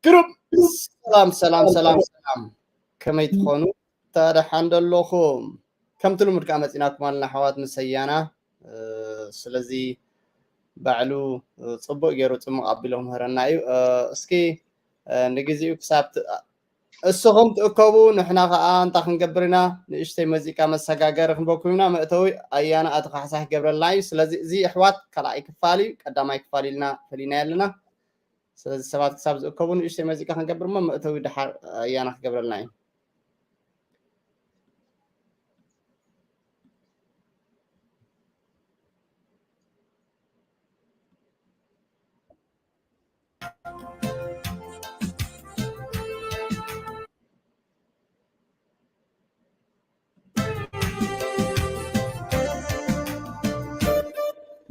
ግሩም። ሰላም ሰላም ሰላም ሰላም፣ ከመይ ትኾኑ? ታደሓን ደለኹም? ከምቲ ልሙድ ከዓ መፂናኩም ኣለና ኣሕዋት ምስ ኣያና። ስለዚ ባዕሉ ፅቡቅ ገይሩ ፅሙቅ ኣቢሉ ክምህረና እዩ። እስኪ ንግዚኡ ክሳብ እስኹም ትእከቡ፣ ንሕና ከዓ እንታይ ክንገብር ኢና? ንእሽተይ መዚቃ መሰጋገሪ ክንበኩም ኢና። መእተዊ ኣያና ኣቶ ካሕሳይ ክገብረልና እዩ። ስለዚ እዚ ኣሕዋት ካልኣይ ክፋል እዩ። ቀዳማይ ክፋል ኢልና ፈሊና ኣለና። ስለዚ ሰባት ክሳብ ዝእከቡ ንእሽተይ መዚቃ ክንገብር እሞ መእተዊ ድሓር ኣያና ክገብረልና እዩ።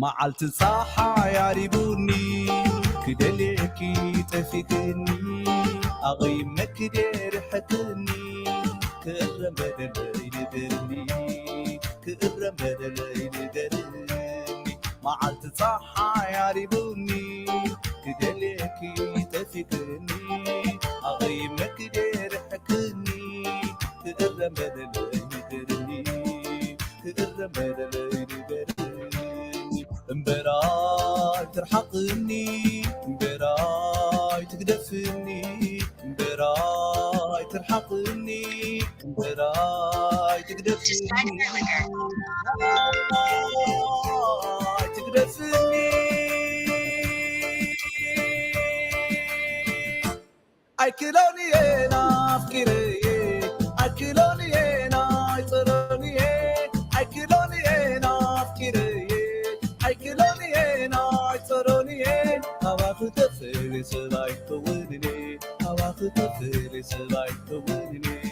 መዓልቲ ጸሓይ ኣሪቡኒ ክደልየኪ ጠፊእክኒ ኣቐይመኪ ደርሕክኒ ክእረም በደለይ ንገርኒ ክእረም በደለይ ንገርኒ መዓልቲ ጸሓይ ኣሪቡኒ ክደልየኪ ጠፊእክኒ ኣቐይመኪ ደርሕክኒ ክእረም በደለይ ንገርኒ ክእረም በደለይ ንገርኒ እምበራይ ትርሓቕኒ እምበራይ ትግደፍኒ እምበራይ ትርሓቕኒ እምበራይ ትግደፍኒ ትግደፍኒ ኣይክሎን እየ ናፍቂረየ ኣይክሎን እየ ናይፀሎን እየ ኣይክሎን እየ ናፍቂረየ ኣይክሎን እየ ናይፀሎን እየ ካባኺ ተፈልየ ሰብ ኣይከውንን እየ ካባኺ ተፈልየ ሰብ ኣይከውንን እየ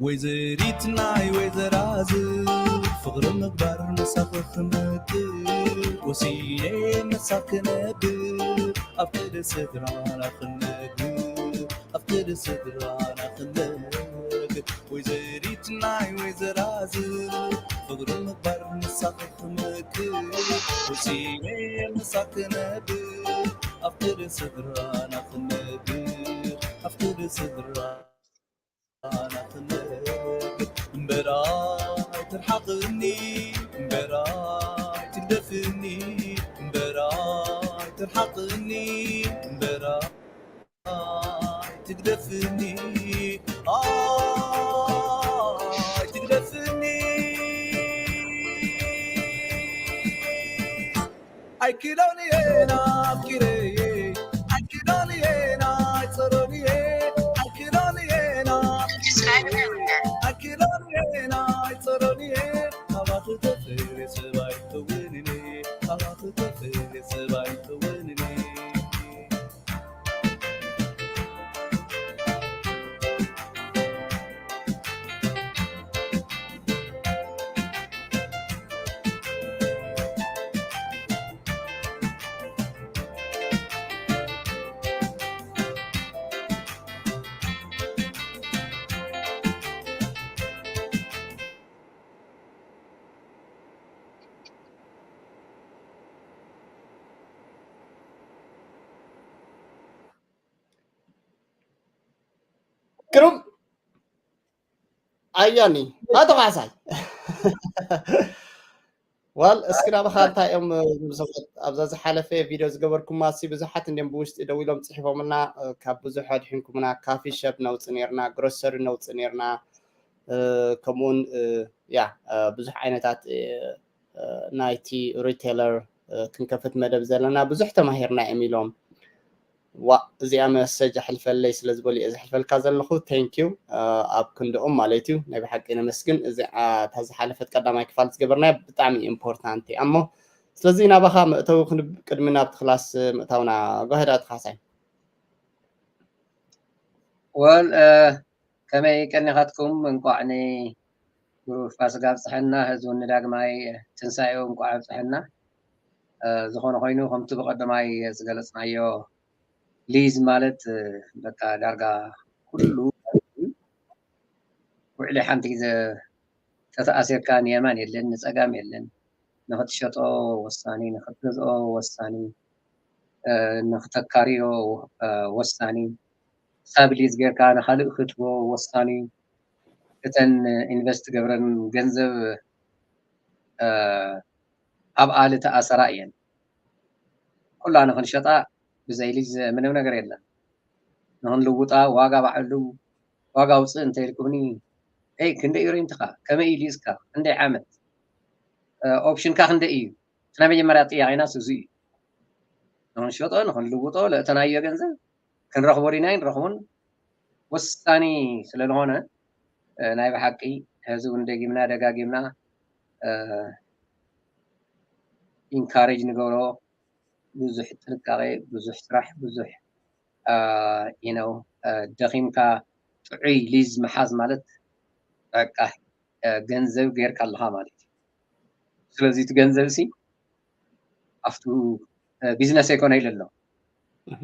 ወይዘሪት ናይ ወይዘራዝር ፍቕሪ ምግባር ምሳኺ ክምክር ወሲነ ምሳኺ ክነብር ኣብ ክሊ ስድራና ክነግር ኣብ ክሊ ስድራና ክነግር ወይዘሪት ናይ ወይዘራዝር ፍቕሪ ምግባር ምሳኺ ክምክር ወሲነ ምሳኺ ክነብር ኣብ ክሊ ስድራና ክነግር ኣብ ክሊ ስድራ እምበራይ ትርሓቕኒ እምበራይ ትግደፍኒ እምበራይ ትርሓቕኒ እምበራይ ትግደፍኒ ኣይ ትግደፍኒ ኣይክሎን እየ ናፍቂረየ ኣይክሎን እየ ናይፀሎን እየ ኣይክሎን እየ ናፍቂረየ ኣይክሎን እየ ናይፀሎን እየ ካባኺ ተፈልየ ሰብ ኣይከውንን እየ ካባኺ ተፈልየ ሰብ ኣይከውንን እየ ግሩም ኣያኒ ኣቶ ካሕሳይ ዋል እስኪ ናባኻ እንታይ እዮም ብዙሓት ኣብዛ ዝሓለፈ ቪድዮ ዝገበርኩማ ሲ ብዙሓት እንዲም ብውሽጢ ደው ኢሎም ፅሒፎምና ካብ ብዙሕ ኣድሒንኩምና ካፊ ሸፕ ነውፅ ነርና ግሮሰሪ ነውፅ ነርና ከምኡውን ያ ብዙሕ ዓይነታት ናይቲ ሪቴለር ክንከፍት መደብ ዘለና ብዙሕ ተማሂርና እዮም ኢሎም ዋ እዚኣ መሰጅ ኣሕልፈለይ ስለ ዝበሉ እየ ዘሕልፈልካ ዘለኹ ቴንኪዩ ኣብ ክንድኦም ማለት እዩ ናይ ብሓቂ ነመስግን እዚኣ እታ ዝሓለፈት ቀዳማይ ክፋል ዝገበርናዮ ብጣዕሚ ኢምፖርታንት እያ እሞ ስለዚ ናባኻ መእተዊ ቅድሚ ናብቲ ክላስ ምእታውና ጓህዳ ትኻሳይ ወል ከመይ ቀኒኻትኩም? እንቋዕ ንብሩህ ፋስጋ ኣብፀሐና፣ ህዝቢ ንዳግማይ ትንሳኤኡ እንቋዕ ኣብፀሐና። እ፣ ዝኾነ ኮይኑ ከምቲ ብቐደማይ ዝገለፅናዮ ሊዝ ማለት፣ እ፣ በቃ ዳርጋ ኩሉ ውዕሊ ሓንቲ ግዜ ተተኣሲርካ ንየማን የለን ንፀጋም የለን። ንኽትሸጦ ወሳኒ፣ ንኽትገዝኦ ወሳኒ፣ እ፣ ንኽተካርዮ፣ እ፣ ወሳኒ፣ ሳብሊዝ ጌርካ ንኻልእ ክትቦ ወሳኒ። እተን ኢንቨስት ገብረን ገንዘብ፣ እ፣ ኣብኣ ዝተኣሰራ እየን። ኩላ ንኽንሸጣ ብዘይ ሊዝ ምንም ነገር የለን። ንኽንልውጣ ዋጋ ባዕሉ ዋጋ ውፅእ እንተኢልኩምኒ፣ ኤይ ክንደይ እዩ ሬንትኻ? ከመይ እዩ ሊዝካ? ክንደይ ዓመት? እ፣ ኦፕሽንካ ክንደይ እዩ? እቲ ናይ መጀመርያ ጥያቄናስ እዚ እዩ። ንኽንሸጦ ንኽንልውጦ ለእተናዮ ገንዘብ ክንረኽቦ ዲና ኣይንረኽቦን ወሳኒ ስለ ዝኾነ፣ እ፣ ናይ ብሓቂ ሕዚ እውን ደጊምና ደጋጊምና፣ እ፣ ኢንካሬጅ ንገብሮ። ብዙሕ ጥንቃቄ፣ ብዙሕ ስራሕ፣ ብዙሕ፣ እ፣ you know፣ እ፣ ደኺምካ ጥዑይ ሊዝ ምሓዝ ማለት በቃ፣ እ፣ ገንዘብ ጌርካ ኣለኻ ማለት እዩ። ስለዚ እቲ ገንዘብ ሲ ኣብቱ፣ እ፣ ቢዝነስ ኣይኮነ ኢለ ኣሎ። እህ።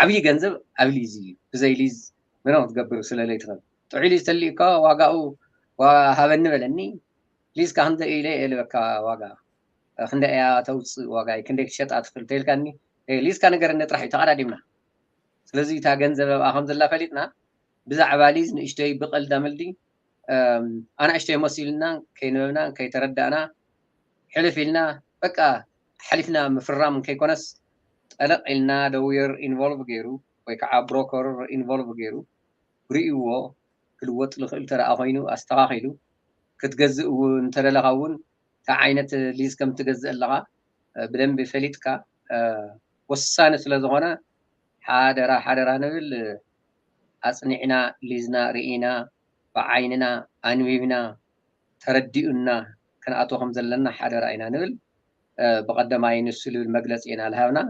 ዓብዪ ገንዘብ ኣብ ሊዝ እዩ። ብዘይ ሊዝ ምንም ክትገብር ስለ ዘይትኽእል። ጥዑይ ሊዝ ተልእካ ዋጋኡ ዋ-፣ ሃበኒ በለኒ። ሊዝካ ክንደይ ኢለ እልበካ ዋጋ። እ፣ ክንደይ እያ ተውፅእ ዋጋ፣ ክንደይ ክትሸጣ ትኽእል ተልካኒ። እ፣ ሊዝካ ንገረኒ ጥራሕ እዩ ተቐዳዲምና። ስለዚ እታ ገንዘብ ኣብኣ ከም ዘላ ፈሊጥና ብዛዕባ ሊዝ ንእሽተይ ብቐልዳ መልዲ፣ እም፣ ኣናእሽተይ መሲልና ከይነበብና ከይተረዳእና ሕልፍ ኢልና በቃ ሓሊፍና ምፍራም ከይኮነስ ጠለቕ ኢልና ለውየር ኢንቮልቭ ገይሩ ወይ ከዓ ብሮከር ኢንቮልቭ ገይሩ ርእይዎ ክልወጥ ዝኽእል ተደኣ ኮይኑ ኣስተኻኺሉ ክትገዝእ እውን እንተደለኻ እውን እንታይ ዓይነት ሊዝ ከም ትገዝእ ኣለኻ፣ እ፣ ብደንቢ ፈሊጥካ፣ እ፣ ወሳኒ ስለ ዝኾነ ሓደራ ሓደራ ንብል፣ እ፣ ኣጽኒዕና ሊዝና ርኢና ብዓይንና ኣንቢብና ተረዲኡና ክንኣትዎ ከም ዘለና ሓደራ ኢና ንብል። እ፣ ብቐደማይ ንሱ ዝብል መግለጺ ኢና ዝሃብና።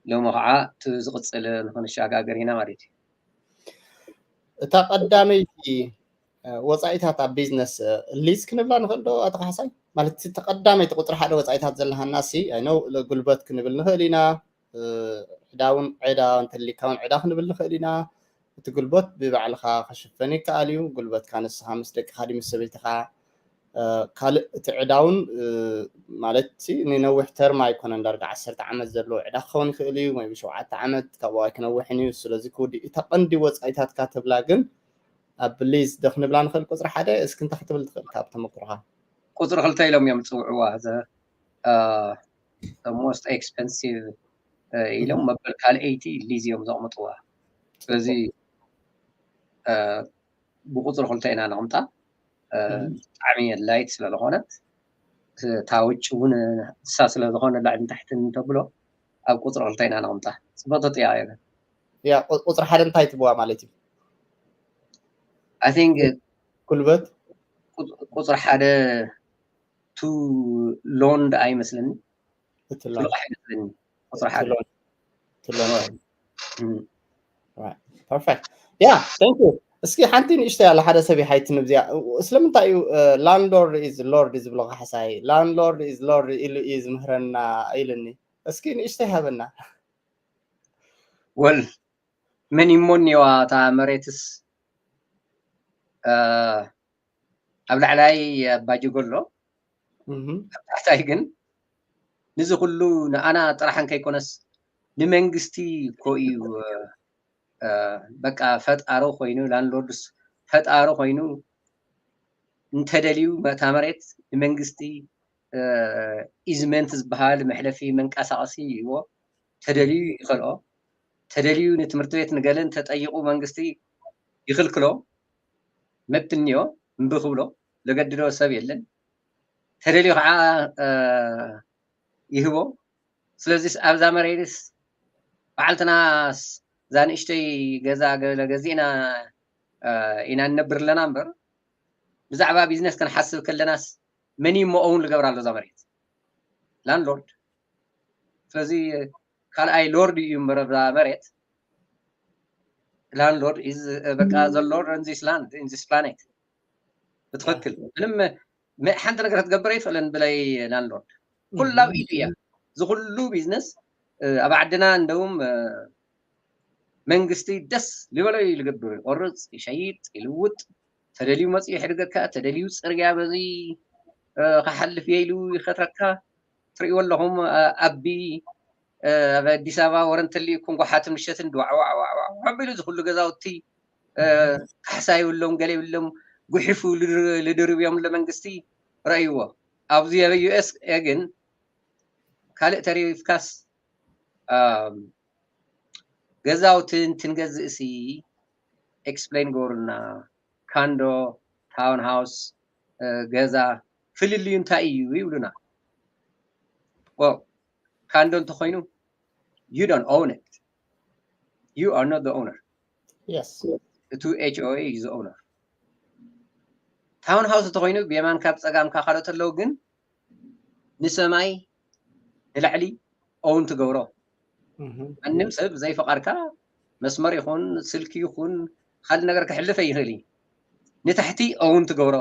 ሎሚ ኸዓ እቲ ዝቕጽል ንኽንሸጋገር ኢና ማለት እዩ። እታ ቀዳመይቲ፣ እ፣ ወጻኢታት ኣብ ቢዝነስ፣ እ፣ ሊዝ ክንብላ ንኽእል ዶ ኣቶ ካሕሳይ? ማለት እቲ ቀዳመይቲ ቁጽሪ ሓደ ወጻኢታት ዘለሃና ሲ፣ ኣይ ኖው፣ ጉልበት ክንብል ንኽእል ኢና፣ እ፣ ዕዳ እውን፣ ዕዳ እንተሊካ እውን ዕዳ ክንብል ንኽእል ኢና። እቲ ጉልበት ብባዕልኻ ክሽፈን ይከኣል እዩ። ጉልበትካ ንስኻ ምስ ደቅኻ ድዩ ምስ ሰበይትኻ፣ እ፣ ካልእ እቲ ዕዳ እውን፣ እ፣ ማለት ሲ ንነዊሕ ተርም ኣይኮነን፣ ዳርጋ ዓሰርተ ዓመት ዘለዎ ዕዳ ክኸውን ይኽእል እዩ፣ ወይ ብሸውዓተ ዓመት ካብኡ ኣይክነውሕን እዩ። ስለዚ ክውዲ-፣ እታ ቀንዲ ወጻኢታትካ ትብላ ግን ኣብ ሊዝ ዶ ክንብላ ንኽእል ቁጽሪ ሓደ? እስኪ እንታይ ክትብል ትኽእል ካብ ተመክሮኻ? ቁጽሪ ክልተ ኢሎም እዮም ዝጽውዕዋ፣ the፣ እ፣ the most expensive፣ እ፣ ኢሎም እህ። መበል ካልኣይቲ ሊዝ እዮም ዘቕምጥዋ። ስለዚ፣ እ፣ ብቁጽሪ ክልተ ኢና ነቕምጣ። እ፣ እህ። ብጣዕሚ ኣድላይት ስለ ዝኾነት፣ እታ ውጭ እውን ንሳ ስለ ዝኾነ ላዕልን ታሕትን እንተብሎ ኣብ ቁጽሪ ክልተ ኢና ነቕምጣ። ጽብቕቲ ጥያቄ እያ። ያ፣ ቁ-፣ ቁጽሪ ሓደ እንታይ ትብዋ ማለት እዩ? I think ጉልበት? ቁጽ-፣ ቁጽሪ ሓደ ቱ ሎንድ ኣይመስለኒ። እቲ ቱ ሎንድ። ልቓሕ ኣይመስለኒ። ቁጽሪ እቲ ሓደ። ሎንድ። እቲ ሎንድ። እም። Right. Perfect. Yeah, thank you. እስኪ ሓንቲ ንእሽተይ ኣላ ሓደ ሰብ ይሓይትኒ ብዚኣ። ስለምንታይ እዩ፣ እ፣ ላንድሎርድ ኢዝ ሎርድ ዝብሎ ካሕሳይ? ላንድሎርድ ኢዝ ሎርድ ኢሉ እዩ ዝምህረና ኢሉኒ። እስኪ ንእሽተይ ሃበና። ወል፣ መን ይሞኒዋ እታ መሬትስ፣ እ፣ ኣብ ላዕላይ ኣባጅጎ ኣሎ። እህ። ኣብ ታሕታይ ግን ንዚ ኩሉ ንኣና ጥራሕ እንከይኮነስ ንመንግስቲ እኮ እዩ፣ እ፣ በቃ ፈጣሪ ኮይኑ፣ ላንድሎርድስ ፈጣሪ ኮይኑ እንተደልዩ መታ መሬት ንመንግስቲ፣ እ፣ ኢዝመንት ዝበሃል መሕለፊ መንቀሳቐሲ ይህቦ፣ ተደልዩ ይኸልኦ፣ ተደልዩ ንትምህርቲ ቤት ንገለን ተጠይቑ መንግስቲ ይኽልክሎ፣ መብት እኒኦ፣ እምቢ ክብሎ ዘገድዶ ሰብ የለን። ተደልዩ ከዓ፣ እ፣ ይህቦ። ስለዚስ ኣብዛ መሬትስ በዓልትናስ እዛ ንእሽተይ ገዛ ገለ ገዚእና፣ እ፣ ኢና ንነብር ኣለና እምበር ብዛዕባ ቢዝነስ ክንሓስብ ከለናስ መን እዩ እሞ ኦውን ልገብራ ኣሎ እዛ መሬት? ላንድሎርድ። ስለዚ ካልኣይ ሎርድ እዩ እምበር እዛ መሬት landlord is በቃ the lord on this land, in this planet። ብትኽክል ምንም ሓንቲ ነገር ክትገብር ኣይትኽእልን ብላይ landlord። ኩላ ኢዱ እያ። እዚ ኩሉ ቢዝነስ ኣብ ዓድና እንደውም መንግስቲ ደስ ዝበሎ እዩ ዝገብር። ይቆርፅ፣ ይሸይጥ፣ ይልውጥ። ተደልዩ መፅኡ ይሕድገካ፣ ተደልዩ ፅርግያ በዚ ክሓልፍ እየ ኢሉ ይኸትረካ። ትርእይዎ ኣለኹም። ኣቢ ኣብ ኣዲስ ኣበባ ወረ እንተልዩኩም ጓሓትን ምሸትን ድዋዕዋዕዋዕዋዕ ኣቢሉ እዚ ኩሉ ገዛውቲ ካሕሳ ይብሎም፣ ገለ ይብሎም፣ ጉሒፉ ልድርብዮም ለመንግስቲ ረእይዎ። ኣብዚ ኣብ ዩኤስ ግን ካልእ ተሪፍካስ ገዛውቲ እንትንገዝእ ሲ ኤክስፕሌን ገበሩልና። ካንዶ፣ ታውን ሃውስ፣ ገዛ ፍልልዩ እንታይ እዩ ይብሉና። ካንዶ እንተኮይኑ you don't own it, you are not the owner። Yes. እቱ ኤች ኦ ኤ እዩ the owner። ታውን ሃውስ እንተኮይኑ ብየማንካ ብፀጋምካ ካልኦት ኣለዉ፣ ግን ንሰማይ ንላዕሊ ኦውን ትገብሮ። ማንም ሰብ ዘይፈቃድካ መስመር ይኹን ስልኪ ይኹን ካልእ ነገር ክሕልፍ ኣይኽእል እዩ። ንታሕቲ ኦውን ትገብሮ።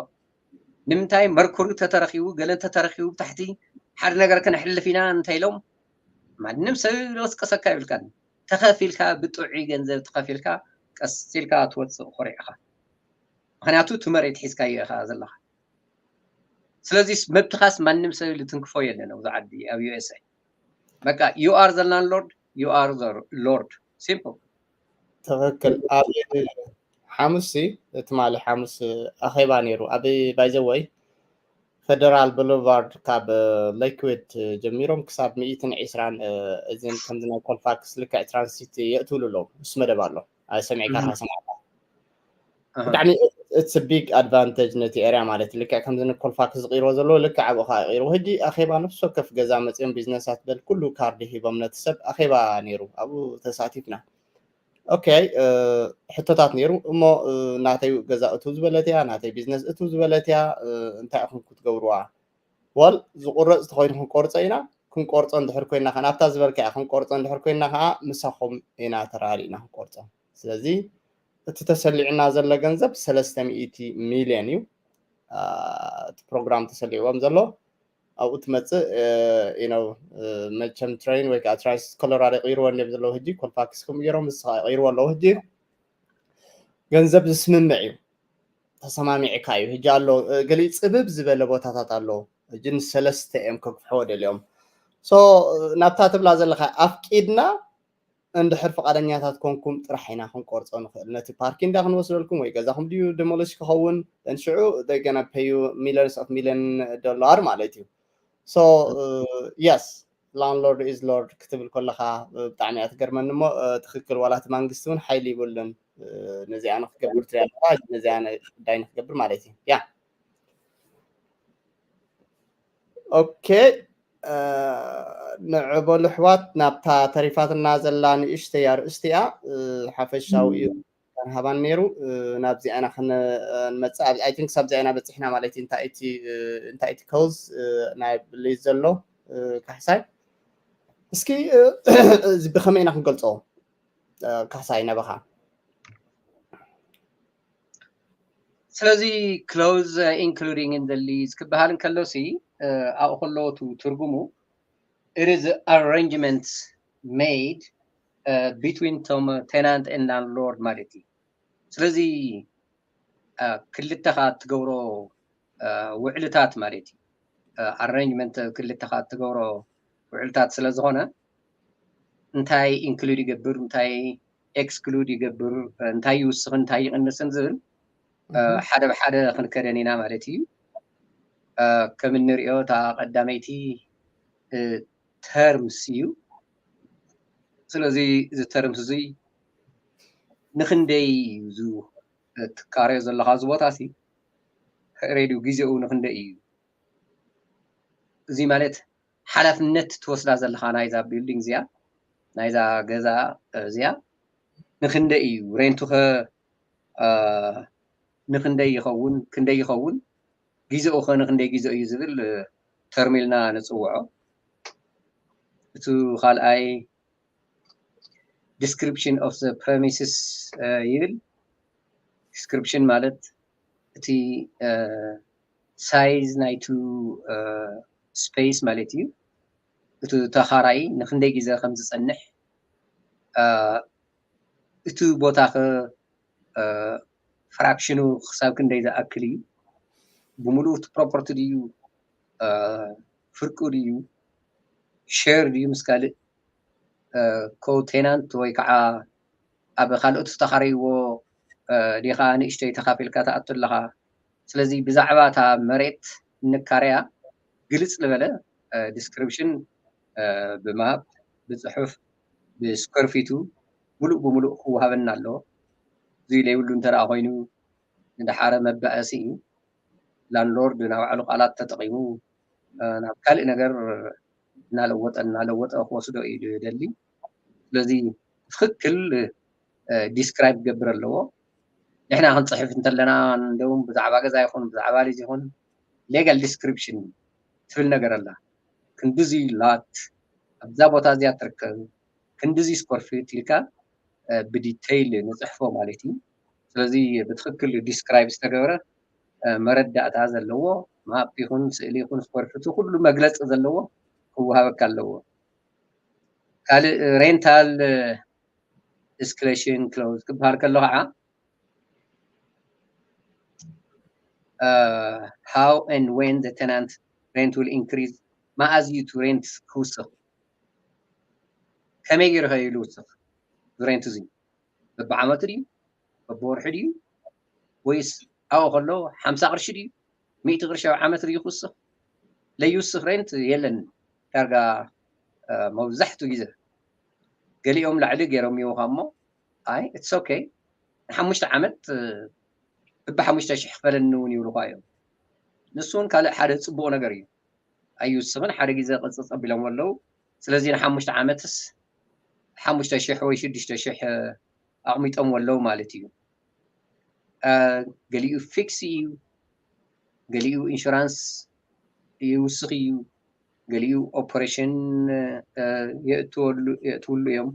ንምንታይ መርኩሪ ተተረኪቡ ገለ እንተተረኪቡ ብታሕቲ ሓደ ነገር ክንሕልፍ ኢና እንተኢሎም ማንም ሰብ ዝወስቀሰካ ይብልካን። ተኸፊልካ ብጥዑይ ገንዘብ ተኸፊልካ ቀስ ኢልካ ትወፅእ ኮሪዕኻ። ምክንያቱ እቲ መሬት ሒዝካዮ ኢኻ ዘለኻ። ስለዚ መብትኻስ ማንም ሰብ ልትንክፎ የለን ኣብዚ ዓዲ ኣብ ዩ ኤስ ኤ። በቃ you are the landlord, you are the lord, simple። ትኽክል። ኣብ ሓሙስ ሲ ትማሊ ሓሙስ ኣኼባ ነይሩ ኣብ ባይዘወይ ፌደራል ብሉቫርድ ካብ ሌክዊድ ጀሚሮም ክሳብ ሚእትን ዕስራን እዚን ከምዚ ናይ ኮልፋክስ ልክዕ ትራንሲት የእትውሉ ኣለዉ። ምስ መደብ ኣሎ ኣይሰሚዕካ ሰማዕካ። ብጣዕሚ it's big advantage ነቲ ኤርያ ማለት እዩ። ልክዕ ከምዚ ንኮልፋክስ ዝቕይርዎ ዘለዎ ልክዕ ኣብኡ ከዓ ይቕይርዎ። ሕጂ ኣኼባ ነፍሲ ወከፍ ገዛ መፅኦም ቢዝነሳት በል ኩሉ ካርድ ሂቦም ነቲ ሰብ ኣኼባ ነይሩ ኣብኡ ተሳቲፍና። ኦኬ ሕቶታት ነይሩ እሞ ናተይ ገዛ እቱ ዝበለት እያ ናተይ ቢዝነስ እቱ ዝበለት እያ እንታይ ኢኹም ክትገብርዋ? ወል ዝቁረፅ ተኮይኑ ክንቆርፆ ኢና። ክንቆርፆ እንድሕር ኮይና ከዓ ናብታ ዝበልካ እያ ክንቆርፆ እንድሕር ኮይና ከዓ ምሳኹም ኢና ተራሪእና ክንቆርፆ። ስለዚ እቲ ተሰሊዑና ዘሎ ገንዘብ ሰለስተ ሚእቲ ሚልዮን እዩ። እቲ ፕሮግራም ተሰሊዕዎም ዘሎ ኣብኡ ትመፅእ ነው። መቸም ትሬን ወይ ከዓ ትራንስ ኮሎራዶ ይቕይርዎ እዮም ዘለዉ። ሕጂ ኮልፋክስ ከምኡ ገይሮም ንስኻ ይቕይርዎ ኣለዉ። ሕጂ ገንዘብ ዝስምምዕ እዩ። ተሰማሚዕካ እዩ። ሕጂ ኣሎ ገሊእ ፅብብ ዝበለ ቦታታት ኣሎ። ሕጂ ንሰለስተ እዮም ከግፍሕዎ ደልዮም። ሶ ናብታ ትብላ ዘለካ ኣፍቂድና እንድሕር ፍቓደኛታት ኮንኩም ጥራሕ ኢና ክንቆርፆ ንኽእል። ነቲ ፓርኪንግ ዳ ክንወስደልኩም ወይ ገዛኹም ድዩ ደሞሊሽ ክኸውን ሽዑ they gonna pay you millions of million dollar ማለት እዩ። So yes landlord is lord ክትብል ከለካ ብጣዕሚ እያ ትገርመኒ እሞ ትክክል ዋላ እቲ መንግስቲ እውን ሓይሊ ይብሉን ነዚኣ ንክገብር ትሪያ ኣለካ ነዚኣ ጉዳይ ንክገብር ማለት እዩ ያ ኦኬ ንዕበሉ ኣሕዋት ናብታ ተሪፋትና ዘላ ንእሽተይ ኣርእስቲ እያ ሓፈሻዊ እዩ ሃባን ነይሩ ናብዚኣ ኢና ክንመፅእ I think ሳብዚኣ ኢና በፂሕና ማለት እዩ እንታይ እቲ ኮዝ ናይ ብልይ ዘሎ ካሕሳይ እስኪ እዚ ብከመይ ኢና ክንገልፆ ካሕሳይ ናባኻ ስለዚ close including in the lease ክበሃል እንከሎ ሲ ኣብኡ ከሎ ትርጉሙ it is arrangements made between tenant and landlord ማለት እዩ ስለዚ ክልተኻ ትገብሮ ውዕልታት ማለት እዩ ኣሬንጅመንት ክልተኻ ትገብሮ ውዕልታት ስለ ዝኾነ እንታይ ኢንክሉድ ይገብር እንታይ ኤክስክሉድ ይገብር እንታይ ይውስኽን እንታይ ይቕንስን ዝብል ሓደ ብሓደ ክንከደን ኢና ማለት እዩ ከም እንሪኦ እታ ቀዳመይቲ ተርምስ እዩ ስለዚ እዚ ተርምስ እዚ ንክንደይ እዩ ትቃረዮ ዘለካ እዚ ቦታ ሲ ሬድዩ ግዜኡ ንክንደይ እዩ እዚ ማለት ሓላፍነት ትወስዳ ዘለካ ናይዛ ቢልዲንግ እዚኣ ናይዛ ገዛ እዚኣ ንክንደይ እዩ ሬንቱ ከ ንክንደይ ይኸውን ክንደይ ይኸውን ግዜኡ ከ ንክንደይ ግዜ እዩ ዝብል ተርሚልና ንፅውዖ እቲ ካልኣይ description of the premises ይብል። Description ማለት እቲ size ናይቱ space ማለት እዩ። እቲ ተኻራይ ንክንደይ ግዜ ከም ዝጸንሕ፣ እቲ ቦታ ከ fraction ኡ ክሳብ ክንደይ ዝኣክል እዩ፣ ብምሉኡ እቲ property ድዩ፣ ፍርቁ ድዩ፣ share ድዩ ምስ ካልእ፣ co tenant ወይ ከዓ ኣብ ካልኦት ዝተኻረይዎ ዲኻ ንእሽተይ ተኻፊልካ ትኣቱ ኣለኻ። ስለዚ ብዛዕባ እታ መሬት እንካረያ ግልጽ ዝበለ description ብ map፣ ብፅሑፍ፣ ብ square feet ኡ ሙሉእ ብሙሉእ ክወሃበና ኣለዎ። እዙይ ለይብሉ እንተ ደኣ ኮይኑ ንደሓረ መባእሲ እዩ። Landlord ናብ ባዕሉ ቃላት ተጠቒሙ ናብ ካልእ ነገር እናለወጠ እናለወጠ ክወስዶ እዩ ደሊ። ስለዚ ትኽክል describe ክገብር ኣለዎ። ንሕና ክንፅሕፍ እንተለና እንደውም ብዛዕባ ገዛ ይኹን ብዛዕባ ሊዝ ይኹን legal description ትብል ነገር ኣላ። ክንድዚ lot ኣብዛ ቦታ እዚኣ ትርከብ፣ ክንድዚ square feet ኢልካ ብ detail ንፅሕፎ ማለት እዩ። ስለዚ ብትኽክል describe ዝተገብረ መረዳእታ ዘለዎ map ይኹን ስእሊ ይኹን square feet ኡ ኩሉ መግለፂ ዘለዎ ክወሃበካ ኣለዎ። ካልእ rental escalation clause ክበሃል ከሎ ከዓ how and when the tenant rent will increase፣ መኣዝ እዩ እቲ rent ክውስኽ፣ ከመይ ገይሩ ከ ኢሉ ውስኽ rent እዚ፣ በብዓመቱ ድዩ፣ በብወርሒ ድዩ፣ ወይስ ኣብኡ ከሎ ሓምሳ ቅርሺ ድዩ፣ ሚእቲ ቅርሺ ኣብ ዓመት ድዩ ክውስኽ? ለይውስኽ rent የለን። ዳርጋ መብዛሕትኡ ግዜ ገሊኦም ላዕሊ ገይሮም ይውኻ እሞ፣ ኣይ it's okay፣ ንሓሙሽተ ዓመት ብሓሙሽተ ሽሕ ክፈለኒ እውን ይብሉኻ እዮም። ንሱ እውን ካልእ ሓደ ፅቡቕ ነገር እዩ። ኣይውስኽን፣ ሓደ ግዜ ቅርፂ ፀቢሎም ኣለዉ። ስለዚ ንሓሙሽተ ዓመትስ ሓሙሽተ ሽሕ ወይ ሽዱሽተ ሽሕ ኣቕሚጦም ኣለዉ ማለት እዩ። ገሊኡ fix እዩ፣ ገሊኡ insurance ይውስኽ እዩ፣ ገሊኡ operation የእትወሉ የእትውሉ እዮም፣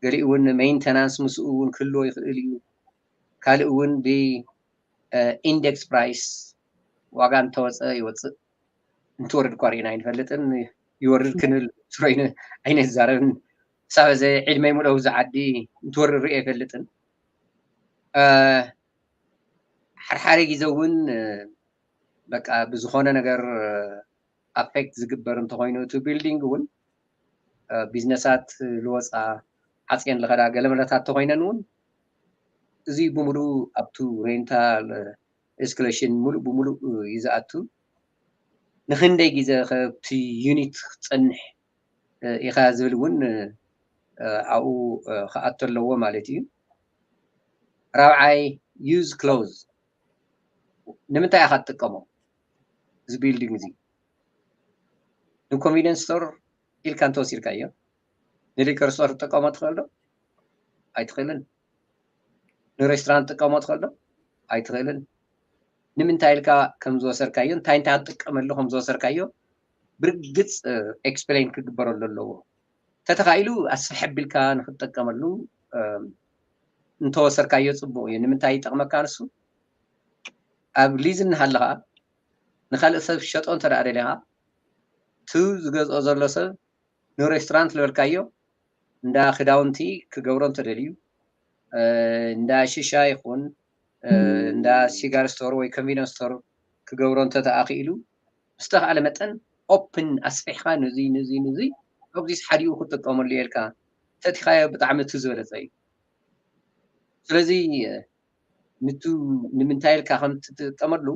ገሊኡ እውን maintenance ምስኡ እውን ክህልዎ ይኽእል እዩ። ካልእ እውን ብ index price ዋጋ እንተወፀ ይወፅእ፣ እንትወርድ እኳ ርኢና ኣይንፈልጥን። ይወርድ ክንብል ስሮይነ ኣይነዛረብን። ሳበ ዘ ዕድመይ ሙሉእ ኣብዚ ዓዲ እንትወርድ ርኢ ኣይፈልጥን። ሓድሓደ ግዜ እውን በቃ ብዝኾነ ነገር affect ዝግበር እንተኾይኑ እቲ building እውን ቢዝነሳት ልወፃ ዓፅየን ልኸዳ ገለመለታት ተኾይነን እውን እዚ ብምሉእ ኣብቱ rental escalation ሙሉእ ብሙሉእ እዩ ዝኣቱ። ንክንደይ ግዜ ከብቲ unit ክትፀንሕ ኢኻ ዝብል እውን ኣብኡ ክኣቶ ኣለዎ ማለት እዩ። ራብዓይ use clause ንምንታይ ኢኻ ትጥቀሞ? እዚ building እዚ ን convenience store ኢልካ እንተወሲድካዮ ን liquor store ትጥቀሞ ትኽእል ዶ? ኣይትኽእልን። ን restaurant ትጥቀሞ ትኽእል ዶ? ኣይትኽእልን። ንምንታይ ኢልካ ከም ዝወሰድካዮ እንታይ እንታይ ክትጥቀመሉ ከም ዝወሰድካዮ ብርግፅ explain ክግበረሉ ኣለዎ። ተተኻኢሉ ኣስፍሕ ኣቢልካ ንክትጠቀመሉ እንተወሰድካዮ ፅቡቕ እዩ። ንምንታይ ይጠቕመካ ንሱ? ኣብ lease እናሃለኻ ንካልእ ሰብ ሸጦ እንተ ደኣ ደሊኻ እቲ ዝገዝኦ ዘሎ ሰብ ን restaurant ዝበልካዮ እንዳ ክዳውንቲ ክገብሮ እንተደልዩ እንዳ ሽሻ ይኹን እንዳ cigar store ወይ convenience store ክገብሮ እንተተኣኽኢሉ ብዝተኽኣለ መጠን open ኣስፊሕኻ ንዙይ ንዙይ ንዙይ ኣብዚስ ሓዲኡ ክጥቀመሉ እየ ኢልካ እንተእቲኻዮ ብጣዕሚ እቲ ዝበለፀ እዩ። ስለዚ ንቱ ንምንታይ ኢልካ ከም ትጥቀመሉ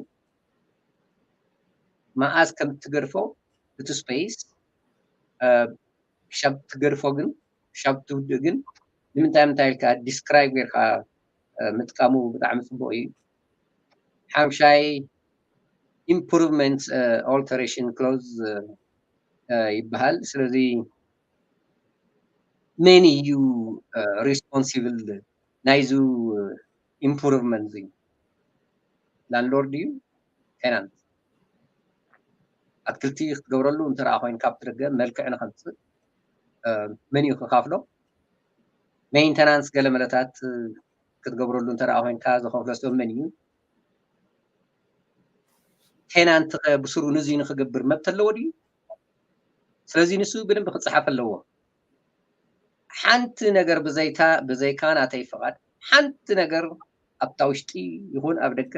መኣዝ ከም ትገድፎ እቲ space ክሻብ ትገድፎ ግን ክሻብ ትውድእ ግን ንምንታይ ምንታይ ኢልካ describe ጌርካ ምጥቃሙ ብጣዕሚ ፅቡቕ እዩ። ሓምሻይ improvement alteration clause ይበሃል። ስለዚ መን እዩ responsible ናይዙ improvement እዚ? Landlord እዩ? Tenant? ኣትክልቲ ክትገብረሉ እንተ ደኣ ኮይንካ ኣብቲ ደገ መልክዕ ንኸምፅእ መን እዩ ክኻፍሎ? ሜንተናንስ ገለ መለታት ክትገብረሉ እንተ ደኣ ኮይንካ ዝኸፍሎ ሰብ መን እዩ? ቴናንት ከ ብስሩ ንዙይ ንክገብር መብት ኣለዎ ድዩ? ስለዚ ንሱ ብደንብ ክፀሓፍ ኣለዎ። ሓንቲ ነገር ብዘይታ ብዘይካ ናተይ ፍቓድ ሓንቲ ነገር ኣብታ ውሽጢ ይኹን ኣብ ደገ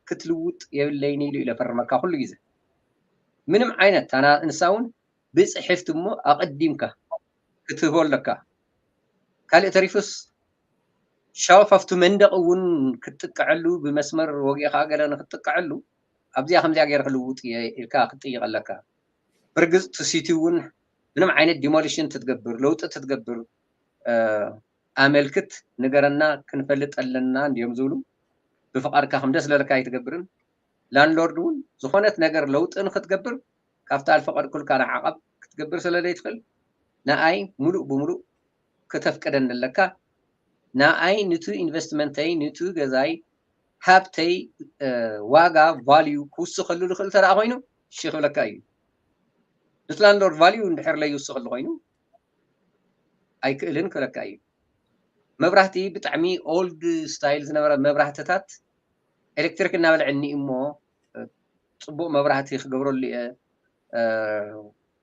ክትልውጥ የብለይን ኢሉ ኢለ ፈርመካ ኩሉ ግዜ። ምንም ዓይነት ኣና ንሳ እውን ብፅሕፍቲ እሞ ኣቐዲምካ ክትህቦ ኣለካ። ካልእ ተሪፉስ ሻወፍ ኣብቲ መንደቕ እውን ክትጥቀዐሉ ብመስመር ወጊእኻ ገለ ንክትጥቀዐሉ ኣብዚኣ ከምዚኣ ገይረ ክልውጥ እየ ኢልካ ክትጥይቕ ኣለካ። ብርግፅ ትሲቲ እውን ምንም ዓይነት ዲሞሊሽን ትትገብር ለውጢ ትትገብር ኣመልክት ንገረና ክንፈልጥ ኣለና እንዲዮም ዝብሉ። ብፍቓድካ ከም ደስ ለለካ ኣይትገብርን። ላንድሎርድ እውን ዝኾነት ነገር ለውጢ ንክትገብር ካብታ ዝፈቐድኩልካ ንዓቐብ ክትገብር ስለ ዘይትኽእል ንኣይ ሙሉእ ብሙሉእ ክተፍቅደኒ ኣለካ። ንኣይ ንቱ ኢንቨስትመንተይ ንቱ ገዛይ ሃብተይ ዋጋ ቫልዩ ክውስኸሉ ዝኽእል ተደኣ ኮይኑ ሽኽብለካ እዩ። ንቱ ላንድሎርድ ቫልዩ እንድሕር ለይውስኸሉ ኮይኑ ኣይክእልን ክብለካ እዩ። መብራህቲ ብጣዕሚ ኦልድ ስታይል ዝነበረ መብራህትታት ኤሌክትሪክ እናበልዐኒ እሞ ፅቡቕ መብራህቲ ክገብረሉ እየ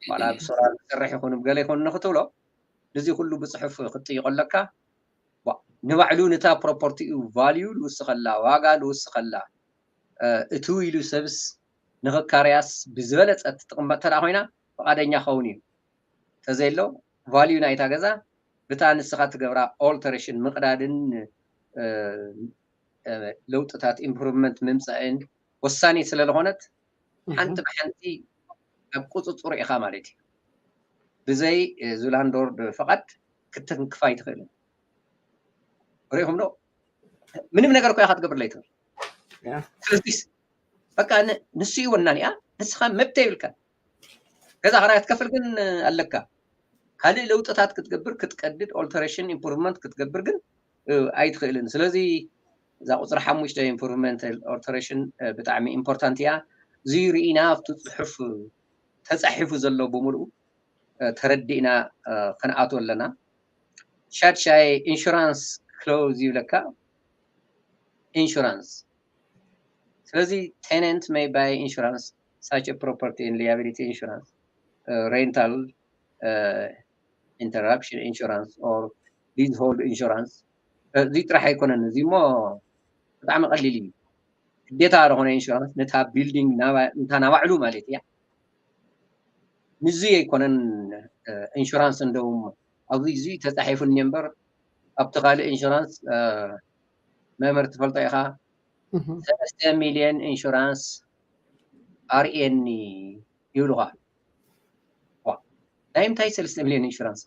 ዋላ ብሶላር ዝሰርሕ ይኹን ብገለ ይኹን ንክትብሎ ነዚ ኩሉ ብፅሑፍ ክትጥይቆ ኣለካ። ንባዕሉ ነታ ፕሮፐርቲኡ ቫልዩ ልውስኸላ ዋጋ ልውስኸላ እትው ኢሉ ሰብስ ንክካርያስ ብዝበለፀ ትጥቕመጥ ተደኣ ኮይና ፍቓደኛ ክኸውን እዩ። ተዘይሎ ቫልዩ ናይታ ገዛ ብታ ንስኻ ትገብራ ኦልተሬሽን ምቕዳድን ለውጥታት ኢምፕሩቭመንት ምምፃእን ወሳኒ ስለዝኾነት ሓንቲ ብሓንቲ ኣብ ቁፅፅሩ ኢኻ ማለት እዩ። ብዘይ ዙላንዶርድ ፈቓድ ክትንክፋ ኣይትኽእልን። ሪኢኹም ዶ? ምንም ነገር እኮ ኢኻ ትገብር ለይትኽእል። ስለዚስ በቃ ንሱ ይወናን እያ ንስኻ መብት የብልካ። ገዛ ክራይ ክትከፍል ግን ኣለካ። ካልእ ለውጥታት ክትገብር ክትቀድድ ኦልተሬሽን ኢምፕሩቭመንት ክትገብር ግን ኣይትኽእልን። ስለዚ እዛ ቁፅሪ ሓሙሽተ ኢምፕሩቭመንት ኦልተሬሽን ብጣዕሚ ኢምፖርታንት እያ። እዚ ርኢና ኣብቲ ፅሑፍ ተፃሒፉ ዘሎ ብምልኡ ተረዲእና ክንኣትወ ኣለና። ሻድሻይ ኢንሹራንስ ክሎዝ ይብለካ። ኢንሹራንስ ስለዚ tenant may buy insurance such a property and liability insurance rental interruption insurance or leasehold insurance እዚ ጥራሕ ኣይኮነን። እዚ እሞ ብጣዕሚ ቀሊል እዩ። ግዴታ ዝኾነ ኢንሹራንስ ነታ ቢልዲንግ እንታ ናባዕሉ ማለት እያ። ንዙይ ኣይኮነን ኢንሹራንስ እንደውም ኣብዚ እዚ ተፃሒፉኒ እምበር ኣብቲ ካልእ ኢንሹራንስ መምህር ትፈልጦ ኢኻ ሰለስተ ሚልዮን ኢንሹራንስ ኣርእየኒ ይብሉኻ። ናይ ምንታይ ሰለስተ ሚልዮን ኢንሹራንስ?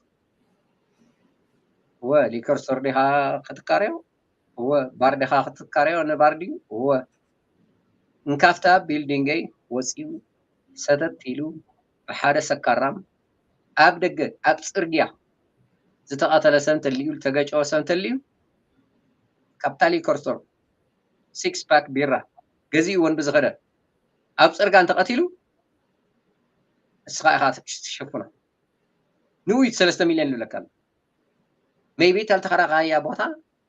እወ ሊከር ስቶር ዲኻ ክትካረዮ? እወ ባር ዲኻ ክትካረዮ ንባር ድዩ? እወ እንካፍታ ቢልዲንገይ ወፂኡ ሰተት ኢሉ ብሓደ ሰካራም ኣብ ደገ ኣብ ፅርግያ ዝተቐተለ ሰብ እንተልዩ ዝተገጨወ ሰብ እንተልዩ ካብታ ሊከር ስቶር ሲክስ ፓክ ቢራ ገዚእወን ብዝኸደ ኣብ ፅርጋ እንተቐቲሉ ንስኻ ኢኻ ትሸፍኖ። ንውይት ሰለስተ ሚልዮን ይብለካ ኣሎ። ሜይቢ እታ ዝተኸራኻያ ቦታ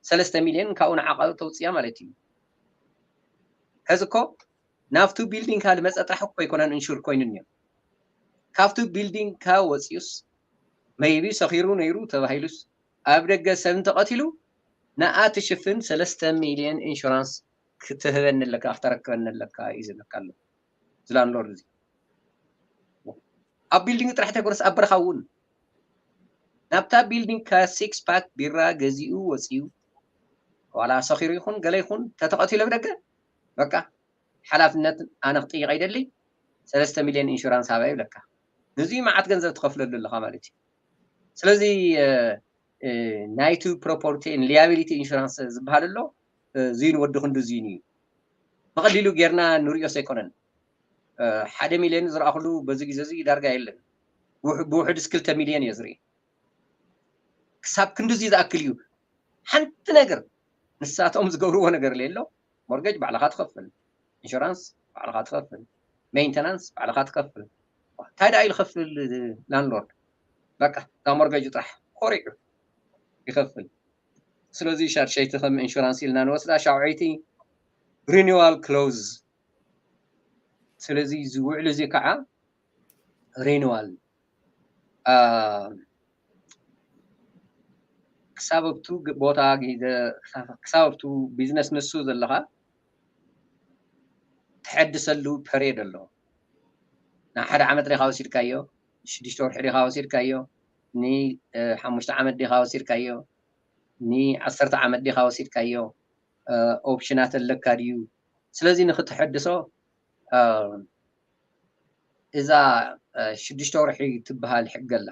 ሰለስተ ሚልዮን ካብኡ ንዓቐብ ተውፅያ ማለት እዩ። ሕዚ እኮ ናብቱ ቢልዲንግካ ዝመፀ ጥራሕ እኮ ኣይኮነን ኢንሹር ኮይኑ እኒኦ። ካብቱ ቢልዲንግካ ወፂኡስ ሜይቢ ሰኺሩ ነይሩ ተባሂሉስ ኣብ ደገ ሰብ እንተቐቲሉ ንኣ ትሽፍን ሰለስተ ሚልዮን ኢንሹራንስ ክትህበኒ ኣለካ ክተረክበኒ ኣለካ እዩ ዝብለካ ኣሎ። ዝላንዶርድ እዚ ኣብ ቢልዲንግ ጥራሕ ተይኮነስ ኣብ በረኻ እውን ናብታ ቢልዲንግ ከ ሲክስ ፓክ ቢራ ገዚኡ ወፂኡ ዋላ ሰኺሩ ይኹን ገለ ይኹን ተተቐቲሎ ብደገ በቃ ሓላፍነት ኣነ ክጥይቕ ኣይደሊ ሰለስተ ሚልዮን ኢንሹራንስ ሃባ ይብለካ። ንዚ መዓት ገንዘብ ትኸፍለሉ ኣለኻ ማለት እዩ። ስለዚ ናይቱ ፕሮፐርቲ ሊያቢሊቲ ኢንሹራንስ ዝበሃል ኣሎ። እዚን ወዲ ክንዱ እዚን እዩ። ብቐሊሉ ጌርና ንሪኦስ ኣይኮነን። ሓደ ሚልዮን ዝረኣኹሉ በዚ ግዜ እዚ ዳርጋ የለን። ብውሕዱስ ክልተ ሚልዮን እየ ዝርኢ። ክሳብ ክንድዚ ዝኣክል እዩ። ሓንቲ ነገር ንሳቶም ዝገብርዎ ነገር የሎ። ሞርገጅ ባዕልኻ ትኸፍል፣ ኢንሹራንስ ባዕልኻ ትኸፍል፣ ሜንተናንስ ባዕልኻ ትኸፍል። እንታይ ደኣ ኢሉ ከፍል ላንድሎርድ? በቃ እዛ ሞርገጅ ጥራሕ ኮሪዑ ይኸፍል። ስለዚ ሻድሸይቲ ከም ኢንሹራንስ ኢልና ንወስዳ። ሻውዐይቲ ሪኒዋል ክሎዝ። ስለዚ ዝውዕል እዚ ከዓ ሪኒዋል ክሳብ ኣብቱ ቦታ ክሳብ ኣብቱ ቢዝነስ ንሱ ዘለካ ትሐድሰሉ ፐሬድ ኣሎ። ንሓደ ዓመት ዲኻ ወሲድካዮ፣ ሽዱሽተ ወርሒ ዲኻ ወሲድካዮ፣ ንሓሙሽተ ዓመት ዲኻ ወሲድካዮ፣ ንዓሰርተ ዓመት ዲኻ ወሲድካዮ፣ ኦፕሽናት ኣለካ ድዩ? ስለዚ ንክትሐድሶ እዛ ሽዱሽተ ወርሒ ትበሃል ሕጊ ኣላ።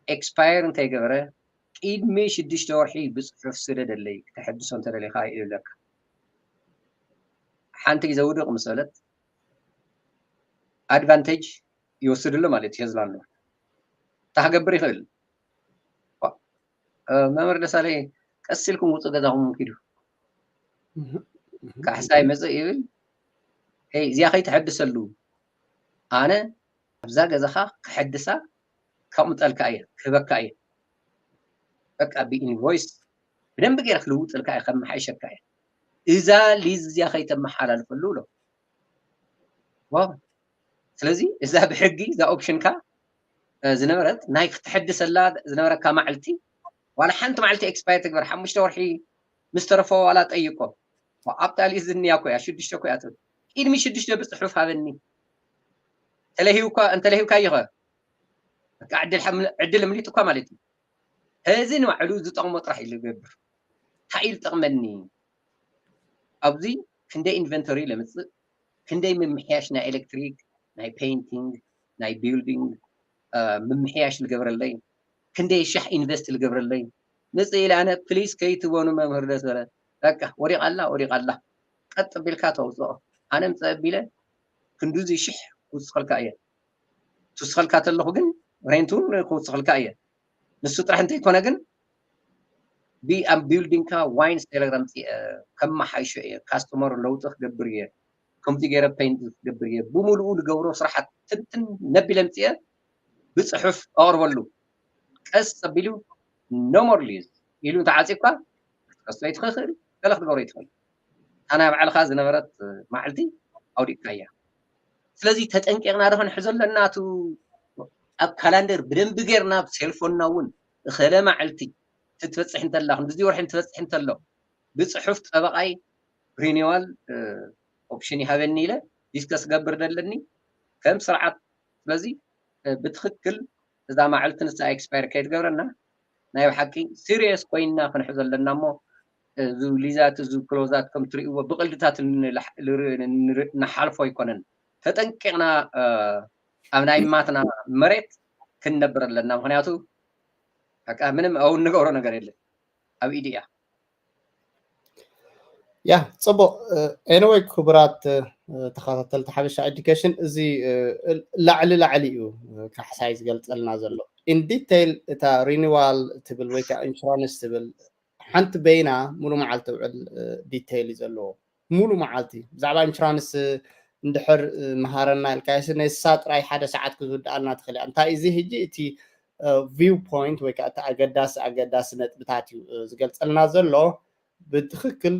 ኤክስፓየር እንተይገበረ ቅድሚ ሽዱሽተ ወርሒ ብፅሑፍ ስደደለይ ክተሐድሶ እንተደሊኻ ይብለካ። ሓንቲ ግዜ ውድቕ ምስ በለት ኣድቫንቴጅ ይወስድሉ ማለት እዩ። ህዝላንድ እንታይ ክገብር ይኽእል? መምህር ደሳለይ ቀስ ኢልኩም ውፁ ገዛኹም ኪዱ። ካሕሳይ መፅእ ይብል። ይ እዚኣ ከይትሐድሰሉ ኣነ ኣብዛ ገዛኻ ክሐድሳ ከቕምጠልካ እየ ክህበካ እየ። በቃ ብኢንቮይስ ብደንብ ገይረ ክልውጥልካ እየ ከመሓይሸካ እየ። እዛ ሊዝ እዚኣ ከይተመሓላልፈሉ ብሎ። ስለዚ እዛ ብሕጊ እዛ ኦፕሽንካ ዝነበረት ናይ ክትሐድሰላ ዝነበረካ ማዕልቲ ዋላ ሓንቲ ማዕልቲ ኤክስፓየር ትግበር ሓሙሽተ ወርሒ ምስ ተረፎ ዋላ ጠይቆ። ኣብታ ሊዝ ዝንያ ኮያ ሽዱሽተ ኮያ ትብል። ቅድሚ ሽዱሽተ ብፅሑፍ ሃበኒ። ተለሂውካ እንተለሂውካዮ ኸ ዕድል ምሊጥ እኳ ማለት እዩ። እዚ ንባዕሉ ዝጠቕሞ ጥራሕ እዩ ዝገብር። እንታይ እዩ ዝጠቕመኒ? ኣብዚ ክንደይ ኢንቨንቶሪ ለምፅእ፣ ክንደይ ምምሕያሽ ናይ ኤሌክትሪክ፣ ናይ ፔይንቲንግ፣ ናይ ቢልዲንግ ምምሕያሽ ልገብረለይ፣ ክንደይ ሻሕ ኢንቨስት ልገብረለይ ምፅእ ኢለ ኣነ ፕሊስ ከይትበኑ መምህር ደስ በለ። በቃ ወዲቓላ ወዲቓላ ቀጥ ቢልካ ተውፅኦ። ኣነ ምፀ ቢለ ክንዱዚ ሽሕ ክውስኸልካ እየ። ትውስኸልካ ተለኹ ግን ሬንት እውን ክውስኸልካ እየ። ንሱ ጥራሕ እንተይኮነ ግን ኣብ ቢልዲንግካ ዋይን ሴለር ኣምፅአ ከመሓይሾ እየ፣ ካስተመር ለውጢ ክገብር እየ፣ ከምዚ ገይረ ፔይንት ክገብር እየ፣ ብምሉኡ ዝገብሮ ስራሓት ትንትን ነቢለ ኣምፅአ ብፅሑፍ ኣቕርበሉ። ቀስ ኣቢሉ ኖ ሞር ሊዝ ኢሉ እንተዓፂኳ ክትከሶ ይትኽእል፣ ገለ ክትገብሮ ይትኽእል። እታ ናይ ባዕልኻ ዝነበረት ማዕልቲ ኣውዲቕካያ። ስለዚ ተጠንቂቕና ዶ ክንሕዞ ኣለና? እቱ ኣብ ካላንደር ብደንቢ ጌርና ኣብ ሴልፎንና እውን እኸለ ማዕልቲ ትትበፅሕ እንተላ ክንድዚ ወርሒ እንትበፅሕ እንተሎ ብፅሑፍ ጠበቃይ ሪኒዋል ኦፕሽን ይሃበኒ ኢለ ዲስከስ ገብር ደለኒ ከም ስርዓት። ስለዚ ብትክክል እዛ ማዕልቲ ንሳ ኤክስፓየር ከይትገብረና ናይ ብሓቂ ሲሪየስ ኮይንና ክንሕዞ ኣለና እሞ እዚ ሊዛት እዚ ክሎዛት ከም ትርእይዎ ብቕልድታት ንሓልፎ ኣይኮነን። ተጠንቂቕና ኣብ ናይ ማትና መሬት ክንነብር ኣለና። ምክንያቱ በቃ ምንም ኣው እንገብሮ ነገር የለን፣ ኣብ ኢድ እያ። ያ ፅቡቅ። ኤኒወይ ክቡራት ተኸታተልቲ ሓበሻ ኤዱኬሽን፣ እዚ ላዕሊ ላዕሊ እዩ ካሕሳይ ዝገልፀልና ዘሎ። ኢን ዲቴይል እታ ሪኒዋል ትብል ወይ ከዓ ኢንሹራንስ ትብል ሓንቲ በይና ሙሉ መዓልቲ ውዕል ዲቴይል እዩ ዘለዎ። ሙሉ መዓልቲ ብዛዕባ ኢንሹራንስ እንድሕር መሃረና ኢልካዮስ ነሳ ጥራይ ሓደ ሰዓት ክዝውድኣልና ትኽእል እያ። እንታይ እዚ ሕጂ እቲ ቪው ፖይንት ወይ ከዓ እቲ ኣገዳሲ ኣገዳሲ ነጥብታት እዩ ዝገልፀልና ዘሎ። ብትኽክል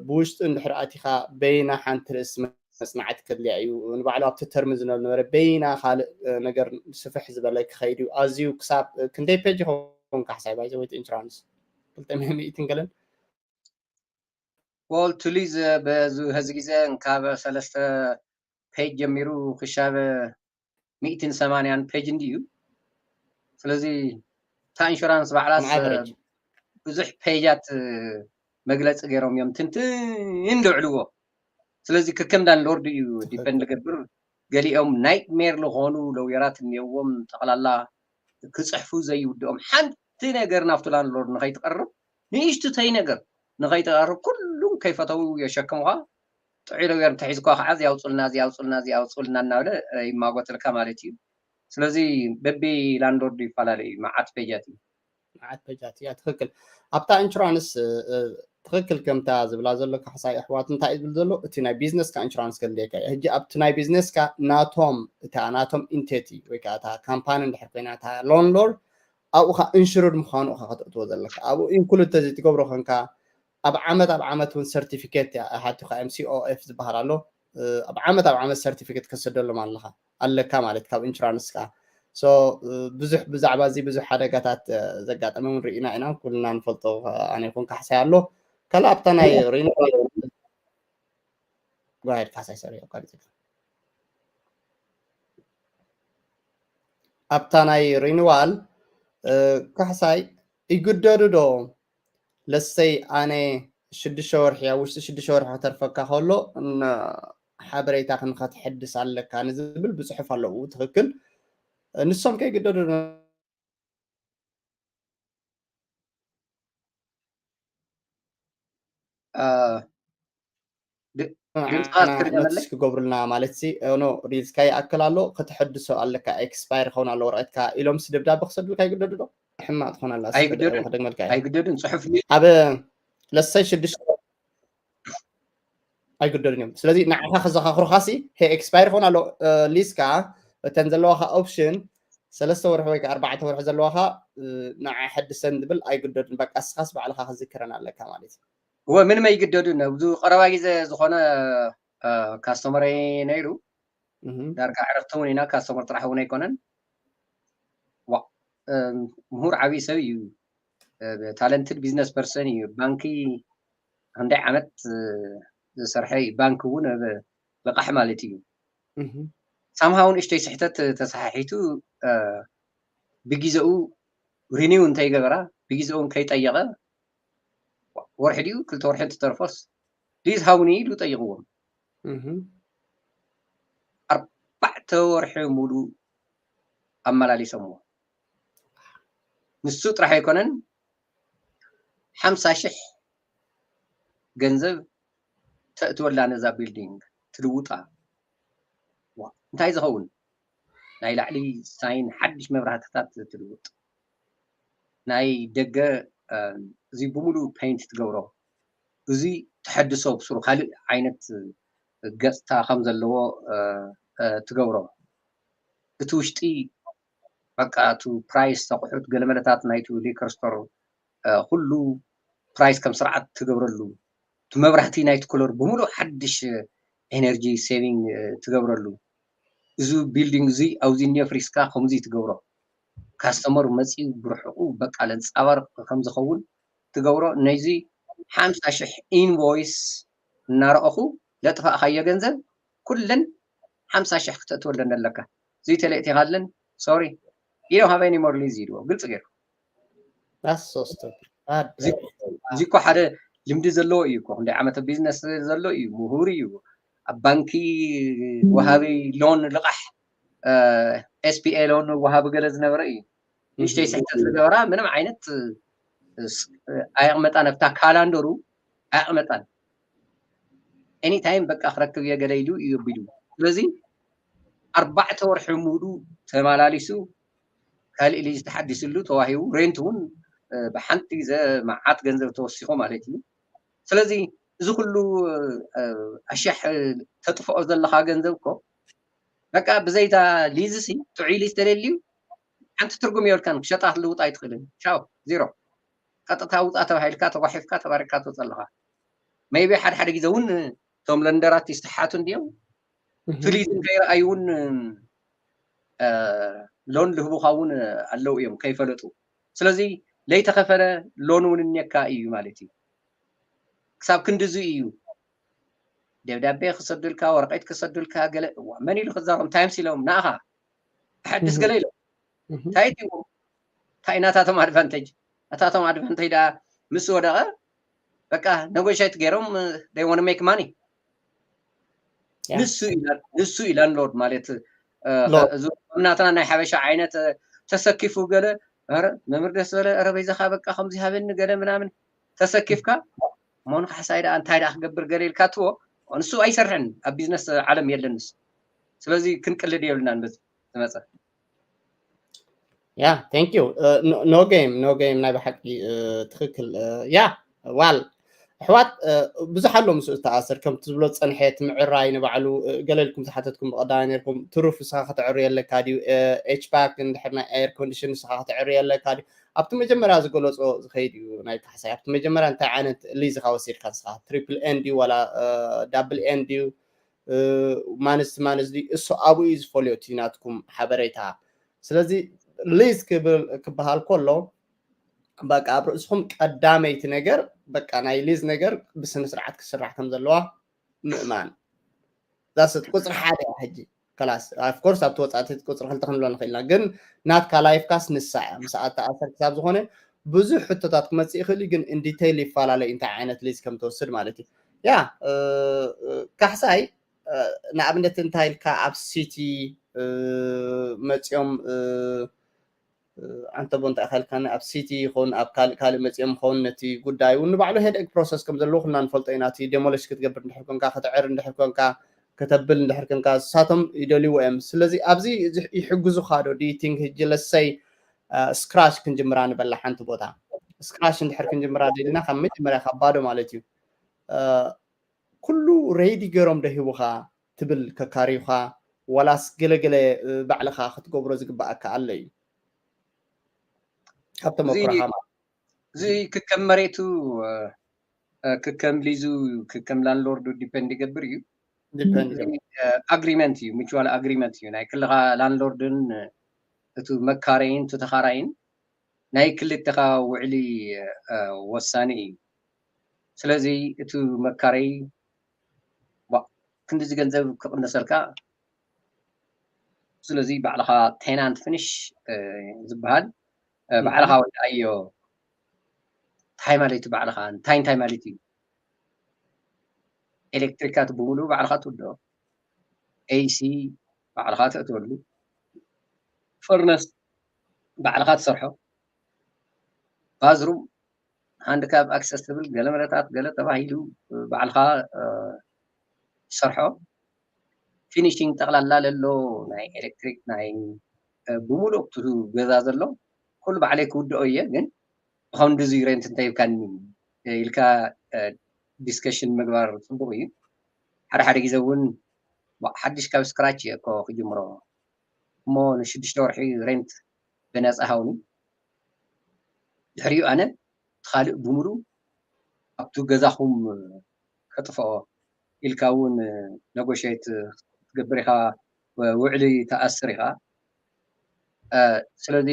ብውሽጢ እንድሕር ኣቲኻ በይና ሓንቲ ርእሲ መፅናዕቲ ከድልያ እዩ። ንባዕሉ ኣብቲ ተርም ዝነበረ በይና ካልእ ነገር ስፍሕ ዝበለ ክኸይድ እዩ። ኣዝዩ ክሳብ ክንደይ ፔጅ ይኸውን ካሕሳይ ባይዘ ወይ ኢንሹራንስ ክልተ ሚእትን ገለን ዎል ቱ ሊዝ በዚ ጊዜ እንካብ ሰለስተ ፔጅ ጀሚሩ ክሻብ ሚእትን ሰማንያን ፔጅ እንድዩ። ስለዚ እታ ኢንሹራንስ ባዕላስ ብዙሕ ፔጃት መግለፂ ገይሮም እዮም ትንትን ዝውዕልዎ። ስለዚ ከከም ላንድሎርድ እዩ ዲፐንድ ዝገብር። ገሊኦም ናይትሜር ዝኾኑ ለውየራት እኒኦዎም፣ ጠቕላላ ክፅሕፉ ዘይውድኦም ሓንቲ ነገር ናብቲ ላንድሎርድ ንኸይትቐርብ፣ ንእሽትተይ ነገር ንኸይትቐርብ ኩሉም ከይፈተው የሸክሙኻ። ጥዑይ ለውየር እንተሒዝኳ ከዓ እዚ ኣውፁልና፣ እዚ ኣውፁልና፣ እዚ ኣውፁልና እናበለ ይማጎተልካ ማለት እዩ። ስለዚ በቢ ላንድሎርድ ይፈላለ እዩ፣ መዓት ፔጃት እዩ። መዓት ፔጃት እያ። ትኽክል። ኣብታ ኢንሹራንስ ትኽክል ከምታ ዝብላ ዘሎ ካሕሳይ ኣሕዋት እንታይ ዝብል ዘሎ እቲ ናይ ቢዝነስካ ኢንሹራንስ ከድልየካ እዩ። ሕጂ ኣብቲ ናይ ቢዝነስካ ናቶም እታ ናቶም ኢንቴቲ ወይ ከዓ እታ ካምፓኒ እንድሕር ኮይና እታ ሎንሎር ኣብኡ ካ ኢንሹርድ ምዃኑ ኢኻ ከተእትዎ ዘለካ። ኣብኡ ኢንክሉድ ተዘይትገብሮ ኮንካ፣ ኣብ ዓመት ኣብ ዓመት እውን ሰርቲፊኬት ይሓቱካ፣ M C O F ዝበሃል ኣሎ። ኣብ ዓመት ኣብ ዓመት ሰርቲፊኬት ከሰደሎም ኣለካ ኣለካ ማለት ካብ ኢንሹራንስ ካ። ብዙሕ ብዛዕባ እዚ ብዙሕ ሓደጋታት ዘጋጠመ እውን ርኢና ኢና፣ ኩልና ንፈልጦ። ኣነ ይኹን ካሕሳይ ኣሎ። ካልእ ኣብታ ናይ ሪኒዋል፣ ጓሄድ ካሕሳይ፣ ሰሪ፣ ኣቋሪጽካ። ኣብታ ናይ ሪኒዋል ካሕሳይ ይግደዱ ዶ? ለሰይ ኣነ ሽዱሽተ ወርሒ፣ ኣብ ውሽጢ ሽዱሽተ ወርሒ ክተርፈካ ከሎ ሓበሬታ ክንከትሕድስ ኣለካ ንዝብል ብፅሑፍ ኣለዉ። ትኽክል። ንሶም ከይግደዱ ድምፅካ ክትድገመለይ ክገብሩልና ማለት ሲ ኖ ሪልስካ ይኣክል ኣሎ። ከተሐድሶ ኣለካ፣ ኤክስፓየር ከውን ኣሎ ወረቀትካ ኢሎም ሲ ደብዳቤ ክሰዱልካ ይግደዱ ዶ? ሕማቅ ትኾን ኣላ። ኣይግደዱን። ክደግመልካ እየ። ኣይግደዱን። ፅሑፍ ኣብ ለሰይ ሽዱሽተ ኣይግደዱን እዮም። ስለዚ ንዓኻ ክዘኻኽሩኻ ሲ ሄ ኤክስፓየር ከውን ኣሎ ሊስካ እተን ዘለዋኻ ኦፕሽን ሰለስተ ወርሒ ወይ ከዓ ኣርባዕተ ወርሒ ዘለዋኻ ንዓ ሕድሰን ዝብል ኣይግደዱን። በቃ እስኻስ ባዕልኻ ክዝክረን ኣለካ ማለት እዩ። እወ ምንም ኣይግደዱን። ኣብዚ ቀረባ ግዜ ዝኾነ ካስተመረይ ነይሩ። ዳርጋ ዕረፍቲ እውን ኢና፣ ካስተመር ጥራሕ እውን ኣይኮነን። ምሁር ዓብዪ ሰብ እዩ። ታለንትድ ቢዝነስ ፐርሰን እዩ። ባንኪ ክንደይ ዓመት ዝሰርሐ እዩ። ባንኪ እውን ልቃሕ ማለት እዩ። ሳምሃው ንእሽተይ ስሕተት ተሰሓሒቱ ብግዜኡ ሪኒው እንተይገበራ ብግዜኡ እንከይጠየቐ ወርሒ ድዩ ክልተ ወርሒ እንትተርፎስ ፕሊዝ ሃውኒ ኢሉ ጠይቕዎም። ኣርባዕተ ወርሒ ሙሉ ኣመላሊሶምዎ። ንሱ ጥራሕ ኣይኮነን፣ ሓምሳ ሽሕ ገንዘብ ተእትወላ ነዛ ቢልዲንግ ትልውጣ። እንታይ ዝኸውን ናይ ላዕሊ ሳይን ሓድሽ መብራህትታት ትልውጥ፣ ናይ ደገ እዚ ብምሉ ፔንት ትገብሮ፣ እዚ ተሐድሶ ብስሩ ካልእ ዓይነት ገፅታ ከም ዘለዎ ትገብሮ። እቲ ውሽጢ በቃ እቲ ፕራይስ ኣቑሑት ገለመለታት ናይቲ ሊከር ስቶር ኩሉ ፕራይስ ከም ስርዓት ትገብረሉ፣ እቲ መብራህቲ ናይቲ ኮለር ብምሉእ ሓድሽ ኤነርጂ ሴቪንግ ትገብረሉ። እዚ ቢልዲንግ እዚ ኣብዚ እኒኦ ፍሪስካ ከምዚ ትገብሮ፣ ካስተመር መፂኡ ብርሕቁ በቃ ለንፃባርቅ ከም ዝኸውን ትገብሮ። ነዚ ሓምሳ ሽሕ ኢንቮይስ እናረእኹ ለጥፋእካዮ ገንዘብ ኩለን ሓምሳ ሽሕ ክተእትወለን ኣለካ። እዚ ተለእቲኻለን ሶሪ you don't have any more lease ኢልዎ ግልፂ ገይሩ። That's so stupid. እዚ እኮ ሓደ ልምዲ ዘለዎ እዩ እኮ። ክንደይ ዓመተ ቢዝነስ ዘሎ እዩ፣ ምሁር እዩ፣ ኣብ ባንኪ ወሃቢ ሎን ልቓሕ ኤስፒኤ ሎን ወሃቢ ገለ ዝነበረ እዩ። ንእሽተይ ስሕተት ዝገበራ ምንም ዓይነት ኣየቕመጣን፣ ኣብታ ካላንደሩ ኣየቕመጣን። ኤኒታይም በቃ ክረክብ እየ ገለ ኢሉ እዩ ኣቢሉ። ስለዚ ኣርባዕተ ወርሒ ሙሉ ተመላሊሱ ካልእ ሊዝ ተሓዲስሉ ተዋሂቡ፣ ሬንት እውን ብሓንቲ ግዜ መዓት ገንዘብ ተወሲኹ ማለት እዩ። ስለዚ እዚ ኩሉ ኣሻሕ ተጥፍኦ ዘለኻ ገንዘብ እኮ በቃ ብዘይታ ሊዝ ሲ ጥዑይ ሊዝ ተደልዩ ሓንቲ ትርጉም የብልካን። ክሸጣ ክትልውጥ ኣይትኽእልን። ቻው ዜሮ። ቀጥታ ውፃ ተባሂልካ ተጓሒፍካ ተባሪካ ትወፅ ኣለኻ። ሜይቢ ሓደ ሓደ ግዜ እውን እቶም ለንደራት ይስተሓቱ እንድዮም። እቲ ሊዝ እንከይረኣዩ እውን ሎን ልህቡኻ እውን ኣለዉ እዮም ከይፈለጡ። ስለዚ ለይተኸፈለ ሎን እውን እኒየካ እዩ ማለት እዩ። ክሳብ ክንድዚ እዩ ደብዳቤ ክሰዱልካ፣ ወረቀት ክሰዱልካ፣ ገለ መን ኢሉ ክዛረብ? እንታይ ምስ ኢሎም ንኣኻ ተሐድስ ገለ ኢሎም እንታይ ትዎም? እንታይ ናታቶም ኣድቫንቴጅ? ናታቶም ኣድቫንቴጅ ደኣ ምስ ወደቐ በቃ ነጎሻይት ገይሮም they want make money። ንሱ እዩ ላንድሎርድ ማለት። እዚ ናትና ናይ ሓበሻ ዓይነት ተሰኪፉ ገለ ረ መምህር ደስ በለ ረ በይዛኻ በቃ ከምዚ ሃበኒ ገለ ምናምን ተሰኪፍካ ሞን ካሕሳይ ደኣ እንታይ ደኣ ክገብር ገለ ኢልካ ትዎ ንሱ ኣይሰርሕን። ኣብ ቢዝነስ ዓለም የለን ንሱ። ስለዚ ክንቅልድ የብልናን በዚ ዝመፀ። ያ thank you። No game no game ናይ ብሓቂ ትኽክል። ያ ዋል ኣሕዋት ብዙሕ ኣሎ ምስኡ ዝተኣሰር፣ ከምቲ ዝብሎ ዝፀንሐ እቲ ምዕራይ ንባዕሉ። ገለ ኢልኩም ዝሓተትኩም ብቐዳማይ ነርኩም፣ ትሩፍ ንስኻ ከተዕርዮ ኣለካ ድዩ? ኤችባክ እንድሕር ናይ ኤር ኮንዲሽን ንስኻ ከተዕርዮ ኣለካ ድዩ? ኣብቲ መጀመርያ ዝገለፆ ዝኸይድ እዩ ናይ ካሕሳይ። ኣብቲ መጀመርያ እንታይ ዓይነት ሊዝ ኢኻ ወሲድካ ንስኻ? ትሪፕል ኤን ድዩ ዋላ ዳብል ኤን ድዩ? ማንስ ማንስ ድዩ? እሱ ኣብኡ እዩ ዝፈልዮ እቲ ናትኩም ሓበሬታ። ስለዚ ሊዝ ክብል ክበሃል ከሎ በቃ ኣብ ርእስኹም ቀዳመይቲ ነገር በቃ ናይ ሊዝ ነገር ብስነ ስርዓት ክስራሕ ከም ዘለዋ ምእማን። ዛስት ቁፅሪ ሓደ እያ ሕጂ። ከላስ ኦፍኮርስ ኣብቲ ወፃእቲ ቁፅሪ ክልተ ክንብሎ ንኽእል ኢና፣ ግን ናትካ ላይፍካስ ንሳ እያ። ምስ ኣተኣሰር ክሳብ ዝኾነ ብዙሕ ሕቶታት ክመፅእ ይኽእል እዩ፣ ግን ኢን ዲቴይል ይፈላለዩ እንታይ ዓይነት ሊዝ ከም ትወስድ ማለት እዩ። ያ ካሕሳይ ንኣብነት እንታይ ኢልካ ኣብ ሲቲ መፂኦም ኣንተ ቦ እንታይ ካልካኒ ኣብ ሲቲ ይኹን ኣብ ካልእ ካልእ መፂኦም ኸውን ነቲ ጉዳይ እውን ንባዕሉ ሄደግ ፕሮሰስ ከም ዘለዎ ኩልና ንፈልጦ ኢና። እቲ ዴሞሊሽ ክትገብር እንድሕር ኮንካ፣ ክትዕር እንድሕር ኮንካ፣ ከተብል እንድሕር ኮንካ፣ ንሳቶም ይደልይዎ እዮም። ስለዚ ኣብዚ እዚ ይሕግዙኻ ዶ? ዲቲንግ ህጂ ለሰይ ስክራሽ ክንጅምራ ንበላ ሓንቲ ቦታ ስክራሽ እንድሕር ክንጅምራ ደሊና ካብ መጀመርያ ካብ ባዶ ማለት እዩ። ኩሉ ሬዲ ገይሮም ዶ ሂቡኻ ትብል ከካርዩኻ፣ ዋላስ ገለገለ ባዕልኻ ክትገብሮ ዝግባኣካ ኣሎ እዩ? ካብ ተመክሮኻ ማለት። እዚ ክከም መሬቱ ክከም ሊዙ ክከም ላንድሎርዱ ዲፐንድ ይገብር እዩ። ኣግሪመንት እዩ፣ ሚቹዋል ኣግሪመንት እዩ ናይ ክልኻ ላንድሎርድን እቲ መካረይን እቲ ተኻራይን ናይ ክልተኻ ውዕሊ ወሳኒ እዩ። ስለዚ እቲ መካረይ ክንዲዚ ገንዘብ ክቕነሰልካ፣ ስለዚ ባዕልኻ ቴናንት ፊኒሽ ዝበሃል ባዕልኻ ወድኣዮ። እንታይ ማለት እዩ ባዕልኻ? እንታይ እንታይ ማለት እዩ? ኤሌክትሪካት ብምሉኡ ባዕልኻ ትውድኦ፣ ኤሲ ባዕልኻ ተእትወሉ፣ ፈርነስ ባዕልኻ ትሰርሖ፣ ባዝሩም ሃንድካፕ ኣክሰስብል ገለ መለታት ገለ ተባሂሉ ባዕልኻ ትሰርሖ። ፊኒሽንግ ጠቕላላ ለሎ ናይ ኤሌክትሪክ ናይ ብምሉእ ኣብቲ ገዛ ዘሎ ኩሉ ባዕለይ ክውድኦ እየ፣ ግን ብኸምዲ እዚ ሬንት እንተሂብካኒ ኢልካ ዲስከሽን ምግባር ፅቡቕ እዩ። ሓደ ሓደ ግዜ እውን ሓድሽ ካብ ስክራች እየ እኮ ክጅምሮ እሞ ንሽዱሽተ ወርሒ ሬንት ብነፃ ሃውኒ፣ ድሕሪኡ ኣነ እቲ ካልእ ብምሉ ኣብቲ ገዛኹም ከጥፍኦ ኢልካ እውን ነጎሽት ክትገብር ኢኻ፣ ውዕሊ ተኣስር ኢኻ። ስለዚ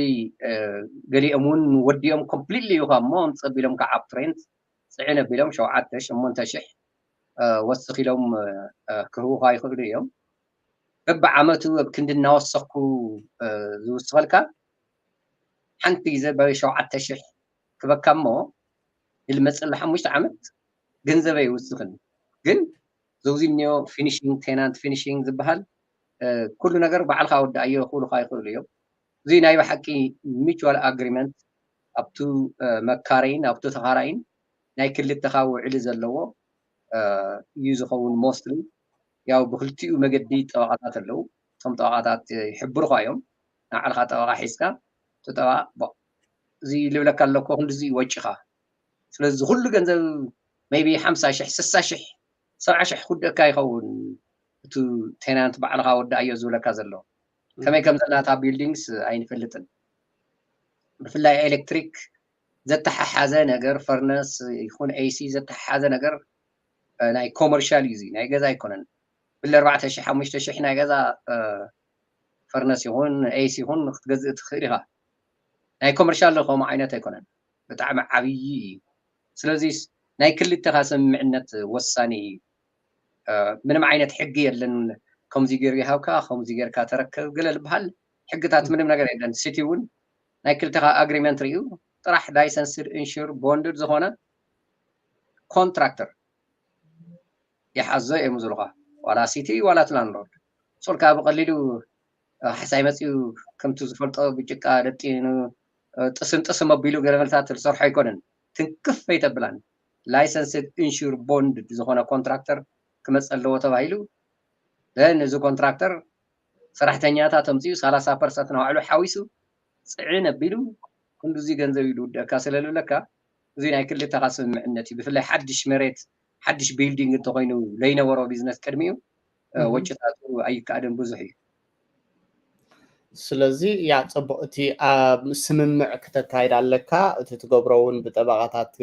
ገሊኦም እውን ወዲኦም ኮምፕሊትሊ ኢኻ እሞ ምፀቢሎም ከዓ ኣብቲ ሬንት ፅዕን ኣቢሎም ሸውዓተ ሸሞንተ ሽሕ ወስኽ ኢሎም ክህቡኻ ይኽእሉ እዮም። በብዓመቱ ኣብ ክንዲ እናወሰኽኩ ዝውስኸልካ ሓንቲ ግዜ በሸውዓተ ሽሕ ክበካ እሞ ንልመፅላ ሓሙሽተ ዓመት ገንዘበ ይውስኽን። ግን ዘውዚ እኒኦ ፊኒሽንግ ቴናንት ፊኒሽንግ ዝበሃል ኩሉ ነገር ባዕልካ ወዳእዮ ክብሉካ ይኽእሉ እዮም። እዚ ናይ ብሓቂ ሚቹዋል ኣግሪመንት ኣብቱ መካረይን ኣብቱ ተኻራይን ናይ ክልተኻ ውዕሊ ዘለዎ እዩ ዝኸውን። ሞስትሊ ያው ብክልቲኡ መገዲ ጠበቃታት ኣለዉ። እቶም ጠበቃታት ይሕብሩኻ እዮም። ንዓልኻ ጠበቃ ሒዝካ እቲ ጠበቃ እዚ ልብለካ ኣለኮ ክንዲዚ ወጪኻ። ስለዚ ኩሉ ገንዘብ ሜይቢ ሓምሳ ሽሕ ስሳ ሽሕ ሰብዓ ሽሕ ክውድእካ ይኸውን። እቲ ቴናንት ባዕልኻ ወዳእዮ ዝብለካ ዘሎ ከመይ ከም ዘላታ ቢልዲንግስ ኣይንፈልጥን። ብፍላይ ኤሌክትሪክ ዘተሓሓዘ ነገር ፈርነስ ይኹን ኤሲ ዘተሓሓዘ ነገር ናይ ኮመርሻል እዩ። ናይ ገዛ ኣይኮነን። ብለ ኣርባዕተ ሽሕ ሓሙሽተ ሽሕ ናይ ገዛ ፈርነስ ይኹን ኤሲ ይኹን ክትገዝእ ትኽእል ኢኻ። ናይ ኮመርሻል ከምኡ ዓይነት ኣይኮነን። ብጣዕሚ ዓብዪ እዩ። ስለዚ ናይ ክልተኻ ስምምዕነት ወሳኒ እዩ። ምንም ዓይነት ሕጊ የለን። ከምዚ ገይሩ ይሃብካ፣ ከምዚ ጌርካ ተረከብ ገለ ዝበሃል ሕግታት ምንም ነገር የለን። ሲቲ እውን ናይ ክልተኻ ኣግሪመንት ርእዩ ጥራሕ ላይሰንስድ ኢንሹር ቦንድድ ዝኾነ ኮንትራክተር ይሓዞ እዮም ዝብሉኻ። ዋላ ሲቲ ዋላ እቲ ላንድሎርድ ሶልካ ብቐሊሉ ሓሳይ መፅዩ ከምቲ ዝፈልጦ ብጭቃ ደጢኑ ጥስም ጥስም ኣቢሉ ገለ መልታት ዝሰርሖ ኣይኮነን። ትንክፍ ኣይተብላን። ላይሰንስድ ኢንሹር ቦንድ ዝኾነ ኮንትራክተር ክመፅ ኣለዎ ተባሂሉ። ን እዚ ኮንትራክተር ሰራሕተኛታት ኣምፅኡ ሰላሳ ፐርሰንት ንባዕሉ ሓዊሱ ፅዕን ኣቢሉ ክንድዚ ገንዘብ እዩ ዝውደእካ ስለልብለካ እዚ ናይ ክልተኻ ስምምዕነት እዩ። ብፍላይ ሓድሽ መሬት ሓድሽ ቢልዲንግ እንተኮይኑ ለይነበሮ ቢዝነስ ቅድሚኡ ወጭታቱ ኣይከኣልን ብዙሕ እዩ። ስለዚ ያ ፅቡቅ፣ እቲ ኣብ ስምምዕ ክተካይድ ኣለካ። እቲ ትገብሮ እውን ብጠበቃታት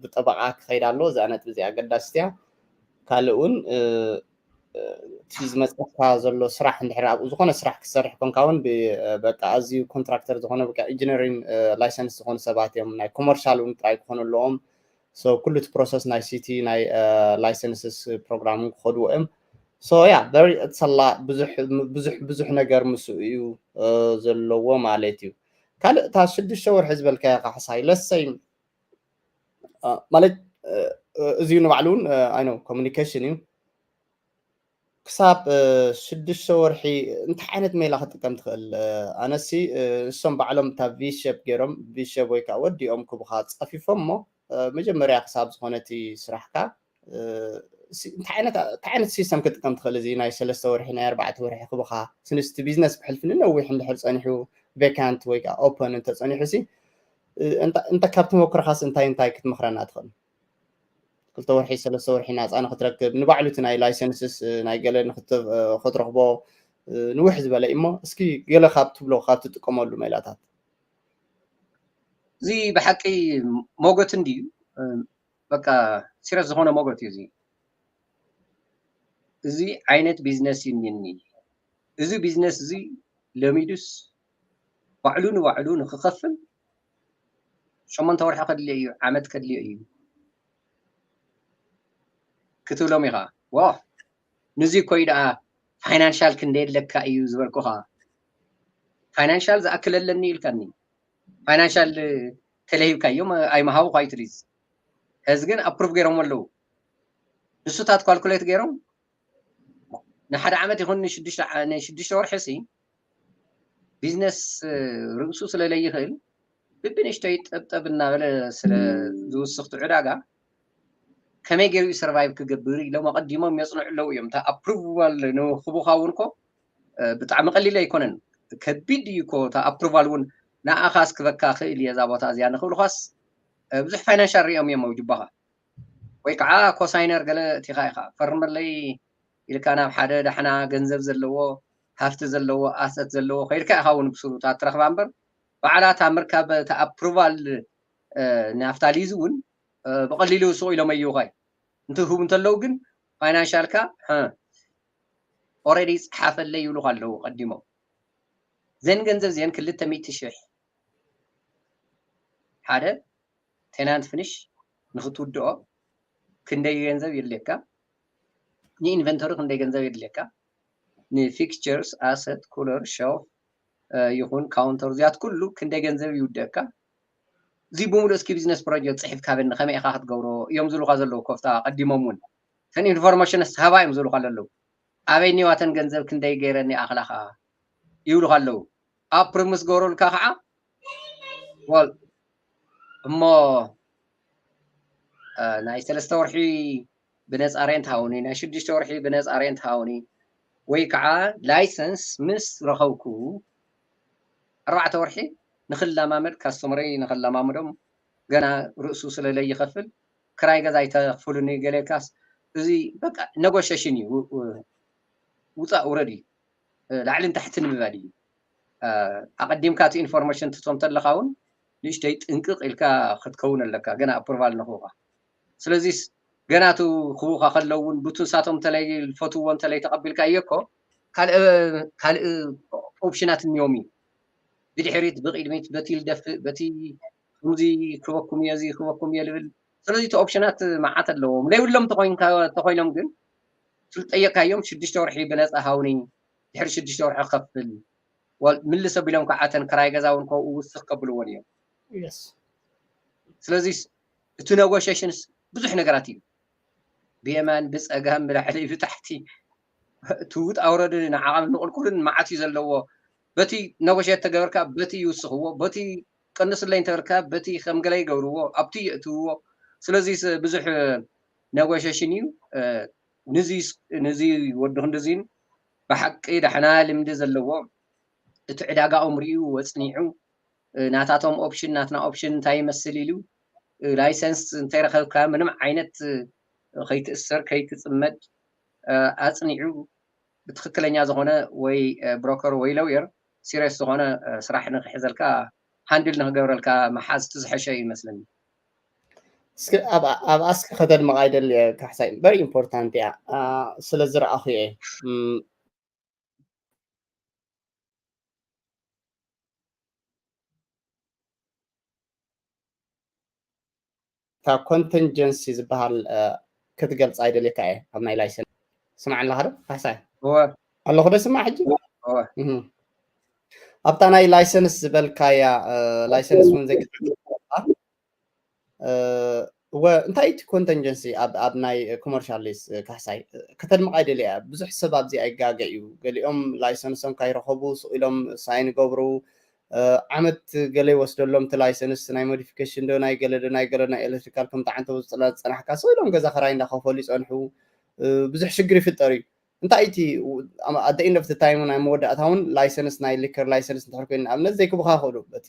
ብጠበቃ ክኸይድ ኣለዎ። እዛ ነጥቢ እዚኣ ኣገዳሲት እያ። ካልእ እውን እቲ ዝመፀካ ዘሎ ስራሕ እንድሕር ኣብኡ ዝኾነ ስራሕ ክትሰርሕ ኮንካ እውን በቃ ኣዝዩ ኮንትራክተር ዝኾነ በቃ ኢንጂነሪንግ ላይሰንስ ዝኾኑ ሰባት እዮም። ናይ ኮመርሻል እውን ጥራይ ክኾኑ ኣለዎም። So ኩሉ እቲ ፕሮሰስ ናይ ሲቲ ናይ ላይሰንስስ ፕሮግራም ክኸድዎ እዮም። So yeah, very it's a lot ብዙሕ ብዙሕ ብዙሕ ነገር ምስ እዩ ዘለዎ ማለት እዩ። ካልእ እታ ሽዱሽተ ወርሒ ዝበልካዮ ካሕሳይ ለሰይ ማለት እዚ ንባዕሉ እውን ኣይ ነው ኮሚኒኬሽን እዩ። ክሳብ ሽዱሽተ ወርሒ እንታይ ዓይነት ሜላ ክጥቀም ትኽእል? ኣነሲ ንሶም ባዕሎም እታ ቪሸፕ ገይሮም ቪሸፕ ወይ ከዓ ወዲኦም ክቡኻ ጸፊፎም እሞ መጀመርያ ክሳብ ዝኾነ እቲ ስራሕካ እንታይ ዓይነት ሲስተም ክጥቀም ትኽእል? እዚ ናይ ሰለስተ ወርሒ ናይ ኣርባዕተ ወርሒ ክቡኻ ስንስቲ ቢዝነስ ብሕልፊ ንነዊሕ እንድሕር ጸኒሑ ቬካንት ወይ ከዓ ኦፐን እንተጸኒሑ ሲ እንተ ካብ ተመክሮኻስ እንታይ እንታይ ክትመኽረና ትኽእል? ክልተ ወርሒ ሰለስተ ወርሒ ናፃ ንክትረክብ ንባዕሉ እቲ ናይ ላይሰንስስ ናይ ገለ ክትረክቦ ንውሕ ዝበለ እሞ እስኪ ገለ ካብ ትብሎ ካብ ትጥቀመሉ ሜላታት። እዚ ብሓቂ ሞገት እንድዩ፣ በቃ ሲረስ ዝኾነ ሞገት እዩ። እዚ እዚ ዓይነት ቢዝነስ እዩ እኒኒ። እዚ ቢዝነስ እዚ ለሚዱስ ባዕሉ ንባዕሉ ንክኸፍል ሸሞንተ ወርሒ ከድልዮ እዩ፣ ዓመት ከድልዮ እዩ ክትብሎም ኢኻ። ዋ ንዚ ኮይ ደኣ ፋይናንሻል ክንደይ ኣለካ እዩ ዝበልኩኻ። ፋይናንሻል ዝኣክል ኣለኒ ኢልካኒ። ፋይናንሻል ተለሂብካዮም ኣይምሃቡ ኳይትሪዝ ሕዚ ግን ኣፕሩቭ ገይሮም ኣለዉ። ንሱታት ኳልኩሌት ገይሮም ንሓደ ዓመት ይኹን ንሽዱሽተ ወርሒ ሲ ቢዝነስ ርእሱ ስለ ለይኽእል ብብንእሽተይ ጠብጠብ እናበለ ስለ ዝውስኽ እቲ ዕዳጋ ከመይ ገይሩ ሰርቫይቭ ክገብር ኢሎም ኣቐዲሞም የፅንዑ ኣለዉ እዮም። እታ ኣፕሩቫል ንክቡኻ እውን ኮ ብጣዕሚ ቀሊል ኣይኮነን፣ ከቢድ እዩ ኮ እታ ኣፕሩቫል እውን ንኣኻ እስክበካ ክእል እየ እዛ ቦታ እዚኣ ንክብልኳስ ብዙሕ ፋይናንሻል ሪኦም እዮም ኣብ ጅባኻ ወይ ከዓ ኮሳይነር ገለ እቲኻ ኢኻ ፈርመለይ ኢልካ ናብ ሓደ ዳሕና ገንዘብ ዘለዎ ሃፍቲ ዘለዎ ኣሰት ዘለዎ ከይድካ ኢኻ እውን ብስሩታት ትረኽባ እምበር ባዕላ እታ ምርካብ እታ ኣፕሩቫል ናፍታ ሊዝ እውን ብቐሊሉ ስቕ ኢሎም ኣይውኻይ እንትህቡ እንተለዉ ግን ፋይናንሻልካ ኦረዲ ፀሓፈለይ ይብሉካ ኣለዉ ቀዲሞም ዘን ገንዘብ ዚአን ክልተ ሚእቲ ሽሕ ሓደ ቴናንት ፍኒሽ ንክትውድኦ ክንደይ ገንዘብ የድልየካ? ንኢንቨንቶሪ ክንደይ ገንዘብ የድልየካ? ንፊክስቸርስ ኣሰት ኩለር ሸልፍ ይኹን ካውንተር እዚኣት ኩሉ ክንደይ ገንዘብ ይውደካ? እዚ ብምሉእ እስኪ ቢዝነስ ፕሮጀክት ፅሒፍ ካበኒ ከመይ ኢኻ ክትገብሮ እዮም ዝብሉካ ዘለዉ ኮፍታ ቀዲሞም እውን እተን ኢንፎርሜሽንስ ሃባ እዮም ዝብሉካ ዘለዉ ኣበይ ኒዋተን ገንዘብ ክንደይ ገይረን ይኣኽላኻ ይብሉካ ኣለዉ ኣፕሩቭ ምስ ገበሩልካ ከዓ ወል እሞ ናይ ሰለስተ ወርሒ ብነፃ ሬንት ሃውኒ ናይ ሽዱሽተ ወርሒ ብነፃ ሬንት ሃውኒ ወይ ከዓ ላይሰንስ ምስ ረኸብኩ ኣርባዕተ ወርሒ ንክለማመድ ካስተመረይ ንክለማመዶም ገና ርእሱ ስለለይኸፍል ክራይ ገዛ ኣይተኽፍሉኒ ገሌካስ እዚ በቃ ነጎሸሽን እዩ ውፃእ ውረድ እዩ ላዕልን ታሕትን ምባል እዩ ኣቐዲምካ እቲ ኢንፎርሜሽን ትቶም ተለካ እውን ንእሽተይ ጥንቅቕ ኢልካ ክትከውን ኣለካ ገና ኣፕሩቫል ንክቡካ ስለዚስ ገና እቲ ክቡካ ከለውን ብቱ ንሳቶም እንተለይ ዝፈትዎ እንተለይ ተቐቢልካ እየ እኮ ካልእ ኦፕሽናት እኒኦም እዩ ብድሕሪት ብቅድሚት በቲ ልደፍእ በቲ ከምዚ ክበኩም እየ እዚ ክበኩም እየ ልብል ስለዚ እቲ ኦፕሽናት መዓት ኣለዎም ለይብሎም ተኮይኖም ግን ስልጠየካዮም ሽዱሽተ ወርሒ ብነፃ ሃውኒ ድሕሪ ሽዱሽተ ወርሒ ክከፍል ምልስ ኣቢሎም ከዓ እተን ክራይ ገዛ እውን ከብኡ ውስኽ ከብልዎን እዮም ስለዚ እቲ ነጎሽሽንስ ብዙሕ ነገራት እዩ ብየማን ብፀጋም ብላዕሊ ብታሕቲ ትውጥ ኣውረድ ንዓቐብ ንቁልቁልን መዓት እዩ ዘለዎ በቲ ነጎሸት ተገበርካ በቲ ይውስኽዎ በቲ ቀንስለይ እንተበልካ በቲ ከም ገለ ይገብርዎ ኣብቲ የእትውዎ ስለዚ ብዙሕ ነጎሸሽን እዩ ንዚ ወዲ ክንድዚን ብሓቂ ዳሕና ልምዲ ዘለዎ እቲ ዕዳጋኦም ሪኡ ወፅኒዑ ናታቶም ኦፕሽን ናትና ኦፕሽን እንታይ ይመስል ኢሉ ላይሰንስ እንተይረኸብካ ምንም ዓይነት ከይትእሰር ከይትፅመድ ኣፅኒዑ ብትክክለኛ ዝኾነ ወይ ብሮከር ወይ ለውየር ሲሪየስ ዝኾነ ስራሕ ንክሕዘልካ ሃንድል ንክገብረልካ መሓዝ ዝሐሸ እዩ ይመስለኒ። እስኪ ኣብ ኣስኪ ከተድምቕ ኣይደሊ ካሕሳይ very important እያ ስለ ዝረኣኹ እየ። እታ ኮንተንጀንሲ ዝበሃል ክትገልፃ ኣይደልየካ እየ ኣብ ናይ ላይሰንስ። ስማዕ ኣለካ ዶ ካሕሳይ? ኣለኹ ዶ ስማዕ ሕጂ? ኣብታ ናይ ላይሰንስ ዝበልካያ ላይሰንስ እውን ዘይክትገልፃ እወ እንታይ እቲ ኮንተንጀንሲ ኣብ ናይ ኮመርሻል ሊስ ካሕሳይ ከተድምቕ ኣይደልየ እያ። ብዙሕ ሰብ ኣብዚ ኣይጋገ እዩ። ገሊኦም ላይሰንሶም ካይረኸቡ ስቕ ኢሎም ሳይን ይገብሩ። ዓመት ገለ ይወስደሎም እቲ ላይሰንስ ናይ ሞዲፊኬሽን ዶ ናይ ገለ ዶ ናይ ገለ ናይ ኤሌክትሪካል ከምቲ ዓንተ ዝፀናሕካ ስቕ ኢሎም ገዛ ክራይ እንዳኸፈሉ ይፀንሑ። ብዙሕ ሽግር ይፍጠር እዩ። እንታይ እቲ ኣደ ኢንድ ኦፍ ታይም ናይ መወዳእታ እውን ላይሰንስ ናይ ሊከር ላይሰንስ እንድሕር ኮይኑ ንኣብነት ዘይክቡካ ክእሉ በቲ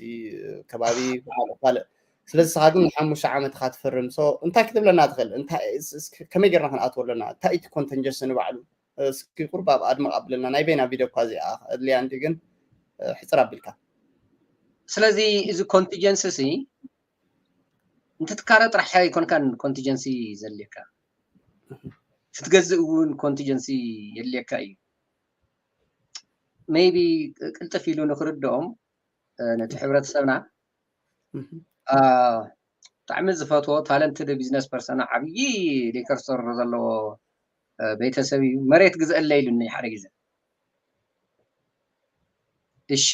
ከባቢ ካልእ። ስለዚ ንስኻ ግን ንሓሙሽተ ዓመት ኢኻ ትፍርም። እንታይ ክትብለና ትኽእል? ከመይ ጌርና ክንኣትዎ ኣለና? እንታይ እቲ ኮንተንጀንሲ ንባዕሉ? እስኪ ቁርብ ኣብ ኣድምቕ ኣብለና። ናይ በይና ቪድዮ እኳ እዚኣ ኣድልያ እንዲ ግን ሕፅር ኣቢልካ። ስለዚ እዚ ኮንቲጀንሲ ሲ እንትትካረ ጥራሕ ኣይኮንካን ኮንቲጀንሲ ዘድልየካ፣ ክትገዝእ እውን ኮንቲጀንሲ የድልየካ እዩ። ሜይቢ ቅልጥፍ ኢሉ ንክርድኦም ነቲ ሕብረተሰብና ብጣዕሚ ዝፈትዎ ታለንትድ ቢዝነስ ፐርሰን ዓብዪ ሊከር ስቶር ዘለዎ ቤተሰብ እዩ። መሬት ግዝአለይ ኢሉኒ ሓደ ግዜ። እሺ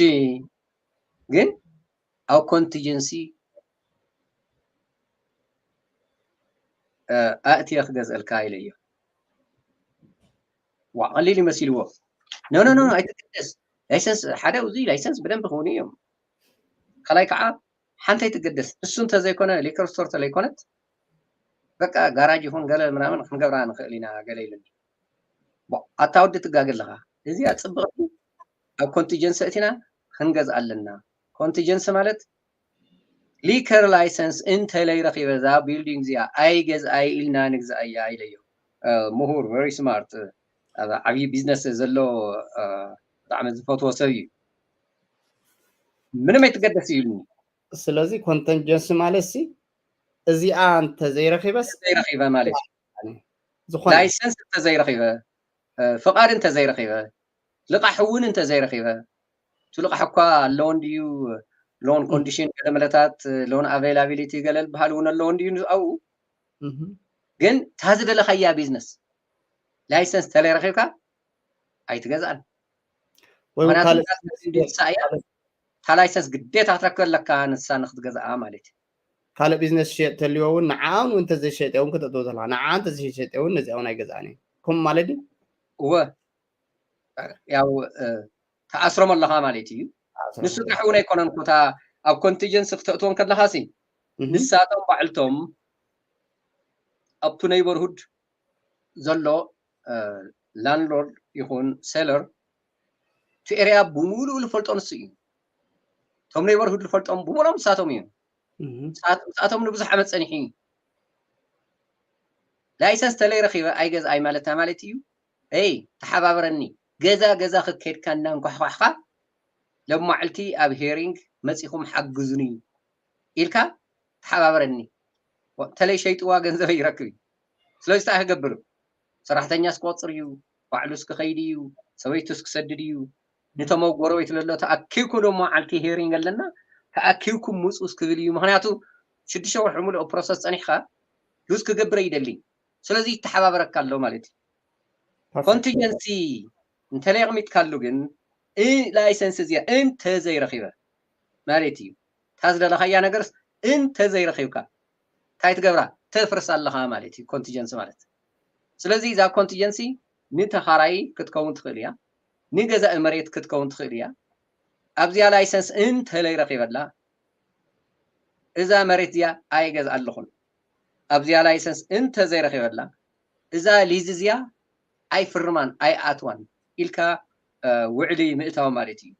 ግን ኣብ ኮንቲጀንሲ ኣእትየ ክገዝአልካ ኢለዮ። ዋ ቀሊል ይመሲልዎ። ኖ ኖ ኖ ኣይትገደስ። ላይሰንስ ሓደ እዚ ላይሰንስ ብደንብ ክህቡኒ እዮም። ካልኣይ ከዓ ሓንቲ ኣይትገደስ። እሱ እንተዘይኮነ ሊከር ስቶር ተለይኮነት በቃ ጋራጅ ይኹን ገለ ምናምን ክንገብራ ንኽእል ኢና ገለ ኢሉኒ። ኣታ ወዲ ትጋገ ኣለኻ። እዚኣ ፅብቕቲ ኣብ ኮንቲጀንሲ እቲና ክንገዝኣ ኣለና። ኮንቲጀንሲ ማለት ሊከር ላይሰንስ እንተለይ ረኺበ እዛ ቢልዲንግ እዚኣ ኣይገዝኣይ ኢልና ንግዝኣያ ኢለዮ። ምሁር very smart ዓብዪ ቢዝነስ ዘሎ ብጣዕሚ ዝፈትዎ ሰብ እዩ። ምንም ኣይትገደስ እዩ ኢሉኒ። ስለዚ ኮንቲጀንሲ ማለት ሲ እዚኣ እንተዘይረኺበስ ዘይረኺበ ማለት እዩ። ዝኾነ ላይሰንስ እንተዘይረኺበ፣ ፍቓድ እንተዘይረኺበ፣ ልቓሕ እውን እንተዘይረኺበ፣ እቲ ልቓሕ እኳ ኣለዎ እንድዩ ሎን ኮንዲሽን ገለ መለታት ሎን ኣቬይላቢሊቲ ገለ ዝበሃል እውን ኣለዎ እንድዩ ኣብኡ። ግን እታ ዝደለኻያ ቢዝነስ ላይሰንስ ተለይረኺብካ ኣይትገዝኣን። ወይ እውን ምክንያቱ ካልእ እዛ ቢዝነስ እንድዩ ትሰኣያ እታ ላይሰንስ ግዴታ ክትረክብ ኣለካ ንሳ ንክትገዝኣ ማለት እዩ። ካልእ ቢዝነስ ዝሸየጥ ተልዮ እውን ንዓን እውን እንተዘይሸጠ እውን ክተእትዎ ዘለካ ንዓ እንተዘይሸጠ እውን ነዚኣ እውን ኣይገዝኣን እየ ከምኡ ማለት ድዩ? እወ ያው እ፣ ተኣስሮም ኣለኻ ማለት እዩ። ንሱ ጥራሕ እውን ኣይኮነን ኮታ ኣብ ኮንቲጀንሲ ክተእትዎም ከለኻ ሲ ንሳቶም ባዕልቶም ኣብቱ ኔይበርሁድ ዘሎ ላንድሎርድ ይኹን ሴለር እቲ ኤርያ ብምሉኡ ዝፈልጦ ንሱ እዩ። እቶም ኔይበርሁድ ዝፈልጦም ብምሉኦም ንሳቶም እዩ። ንሳቶም ንብዙሕ ዓመት ፀኒሑ እዩ። ላይሰንስ ተለይ ረኺበ ኣይገዝኣይ ማለታ ማለት እዩ። ይ ተሓባበረኒ ገዛ ገዛ ክከድካ እናንኳሕኳሕካ ለማዕልቲ ኣብ ሄሪንግ መፂኹም ሓግዙኒ ኢልካ ተሓባበረኒ። ተለይ ሸይጥዋ ገንዘበይ ይረክብ እዩ። ስለዚ እንታይ ክገብር ሰራሕተኛስ ክቆፅር እዩ፣ ባዕሉስ ክኸይድ እዩ፣ ሰበይቱስ ክሰድድ እዩ። ንቶም ኣብ ጎረቤት ለሎ ተኣኪብኩም ዶ መዓልቲ ሄሪንግ ኣለና ተኣኪብኩም ምፁስ ክብል እዩ። ምክንያቱ ሽዱሽተ ወርሒ ሙሉእ ፕሮሰስ ፀኒሕካ ሉዝ ክገብር ኣይደሊ። ስለዚ ይተሓባበረካ ኣሎ ማለት እዩ። ኮንቲጀንሲ እንተለይ ኣቕሚጥካሉ ግን ላይሰንስ እዚኣ እንተዘይረኺበ ማለት እዩ እታ ዝደለኻያ ነገርስ እንተዘይረኺብካ እንታይ ትገብራ ተፍርስ ኣለኻ ማለት እዩ ኮንቲጀንሲ ማለት። ስለዚ እዛ ኮንቲጀንሲ ንተኻራይ ክትከውን ትኽእል እያ፣ ንገዛኢ መሬት ክትከውን ትኽእል እያ። ኣብዚኣ ላይሰንስ እንተለይ ረኺበላ እዛ መሬት እዚኣ ኣይገዝኣ ኣለኹን ኣብዚኣ ላይሰንስ እንተዘይረኺበላ እዛ ሊዝ እዚኣ ኣይፍርማን ኣይኣትዋን ኢልካ ውዕሊ ምእታው ማለት እዩ።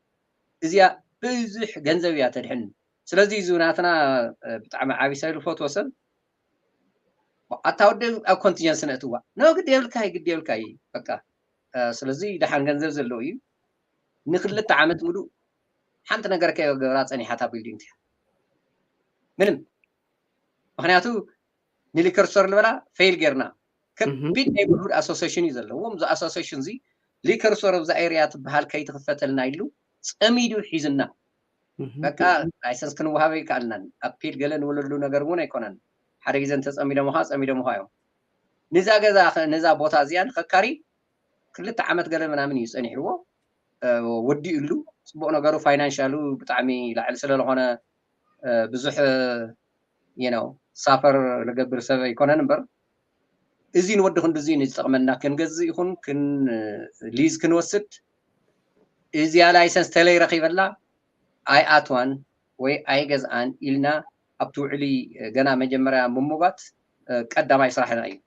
እዚኣ ብዙሕ ገንዘብ እያ ተድሕን። ስለዚ እዚ ናትና ብጣዕሚ ዓብይ ሳይሉ ፈትዎ ሰብ ኣታ ወደ ኣብ ኮንቲጀንስ ነእትዋ ኖ ግዲ የብልካ ግዲ የብልካ በቃ ስለዚ ደሓን ገንዘብ ዘለዎ እዩ ንክልተ ዓመት ሙሉእ ሓንቲ ነገር ከይገበራ ፀኒሓታ ቢልዲንግ እያ ምንም ምክንያቱ ንሊከር ስቶር ዝበላ ፌል ጌርና ከቢድ ኔይበርሁድ ኣሶሲሽን እዩ ዘለዎም እዚ ኣሶሲሽን እዚ ሊከር ስቶር ኣብዛ ኤርያ ትበሃል ከይትክፈተልና ኢሉ ፀሚዱ ሒዝና በቃ ላይሰንስ ክንወሃበ ይከኣልናን ኣፒል ገለ ንወለሉ ነገር እውን ኣይኮነን ሓደ ግዜ እንተፀሚዶምኻ ፀሚዶምኻ እዮም ንዛ ገዛ ነዛ ቦታ እዚኣ ንኸካሪ ክልተ ዓመት ገለ ምናምን እዩ ፀኒሕዎ ወዲኡሉ ፅቡቅ ነገሩ ፋይናንሻሉ ብጣዕሚ ላዕሊ ስለዝኮነ ብዙሕ ነው ሳፈር ልገብር ሰብ ኣይኮነን እምበር እዚ ንወዲ ክንዲ እዚ ንዝጠቅመና ክንገዝእ ይኹን ሊዝ ክንወስድ እዚኣ ላይሰንስ ተለይ ረኪበላ ኣይኣትዋን ወይ ኣይገዝኣን ኢልና ኣብቲ ውዕሊ ገና መጀመርያ ምሙባት ቀዳማይ ስራሕና እዩ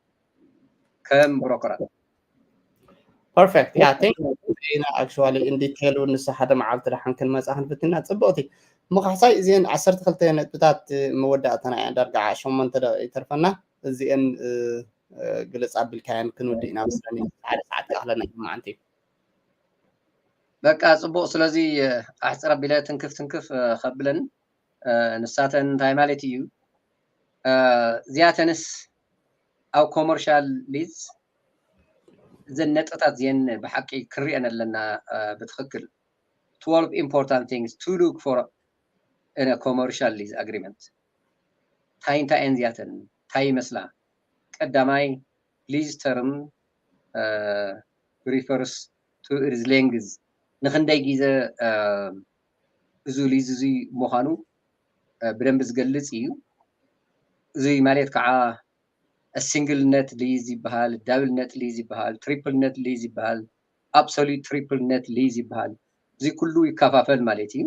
ከም ብሮከራት perfect yeah thank you actually in detail ንሳ ሓደ መዓልቲ ደሓን ክንመፃ ክንፍትና ፅቡቅቲ ምካሕሳይ እዚአን ዓሰርተ ክልተ ነጥብታት መወዳእተና እያ ዳርጋ ሸሞንተ ይተርፈና እዚአን ግልፅ ኣቢልካየን ክንውድእ ኢና መስለኒ ሓደ ሰዓት ክኣክለና እዩ መዓንቲ በቃ ፅቡቅ ስለዚ ኣሕፅር ኣቢለ ትንክፍ ትንክፍ ከብለን ንሳተን እንታይ ማለት እዩ እዚኣተንስ ኣብ ኮመርሻል ሊዝ እዘን ነጥብታት እዚአን ብሓቂ ክንሪአን ኣለና ብትክክል twelve important things to look for in a commercial lease agreement እንታይ እንታይ እየን እዚኣተን እንታይ ይመስላ ቀዳማይ ሊዝ ተርም refers to its length ንክንደይ ግዜ እዚ ሊዝ እዚ ምዃኑ ብደንብ ዝገልፅ እዩ እዚ ማለት ከዓ ሲንግል ነት ሊዝ ይበሃል ዳብል ነት ሊዝ ይበሃል ትሪፕል ነት ሊዝ ይበሃል absolute triple net lease ይበሃል እዚ ኩሉ ይከፋፈል ማለት እዩ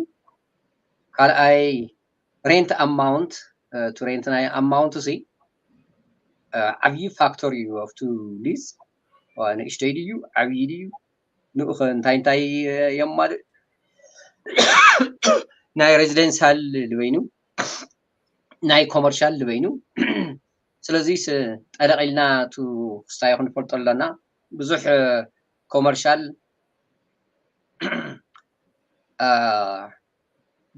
ካልኣይ rent amount to rent ናይ amount ሲ ዓብዪ ፋክተር እዩ ኣብቱ ሊዝ ንእሽተይ ድዩ ዓብዪ ድዩ ንኡኸ እንታይ እንታይ የማልእ ናይ ሬዚደንሻል ልበይኑ ናይ ኮመርሻል ልበይኑ ስለዚ ጠለቕ ኢልና ቱ ክስታዮ ክንፈልጦ ኣለና ብዙሕ ኮመርሻል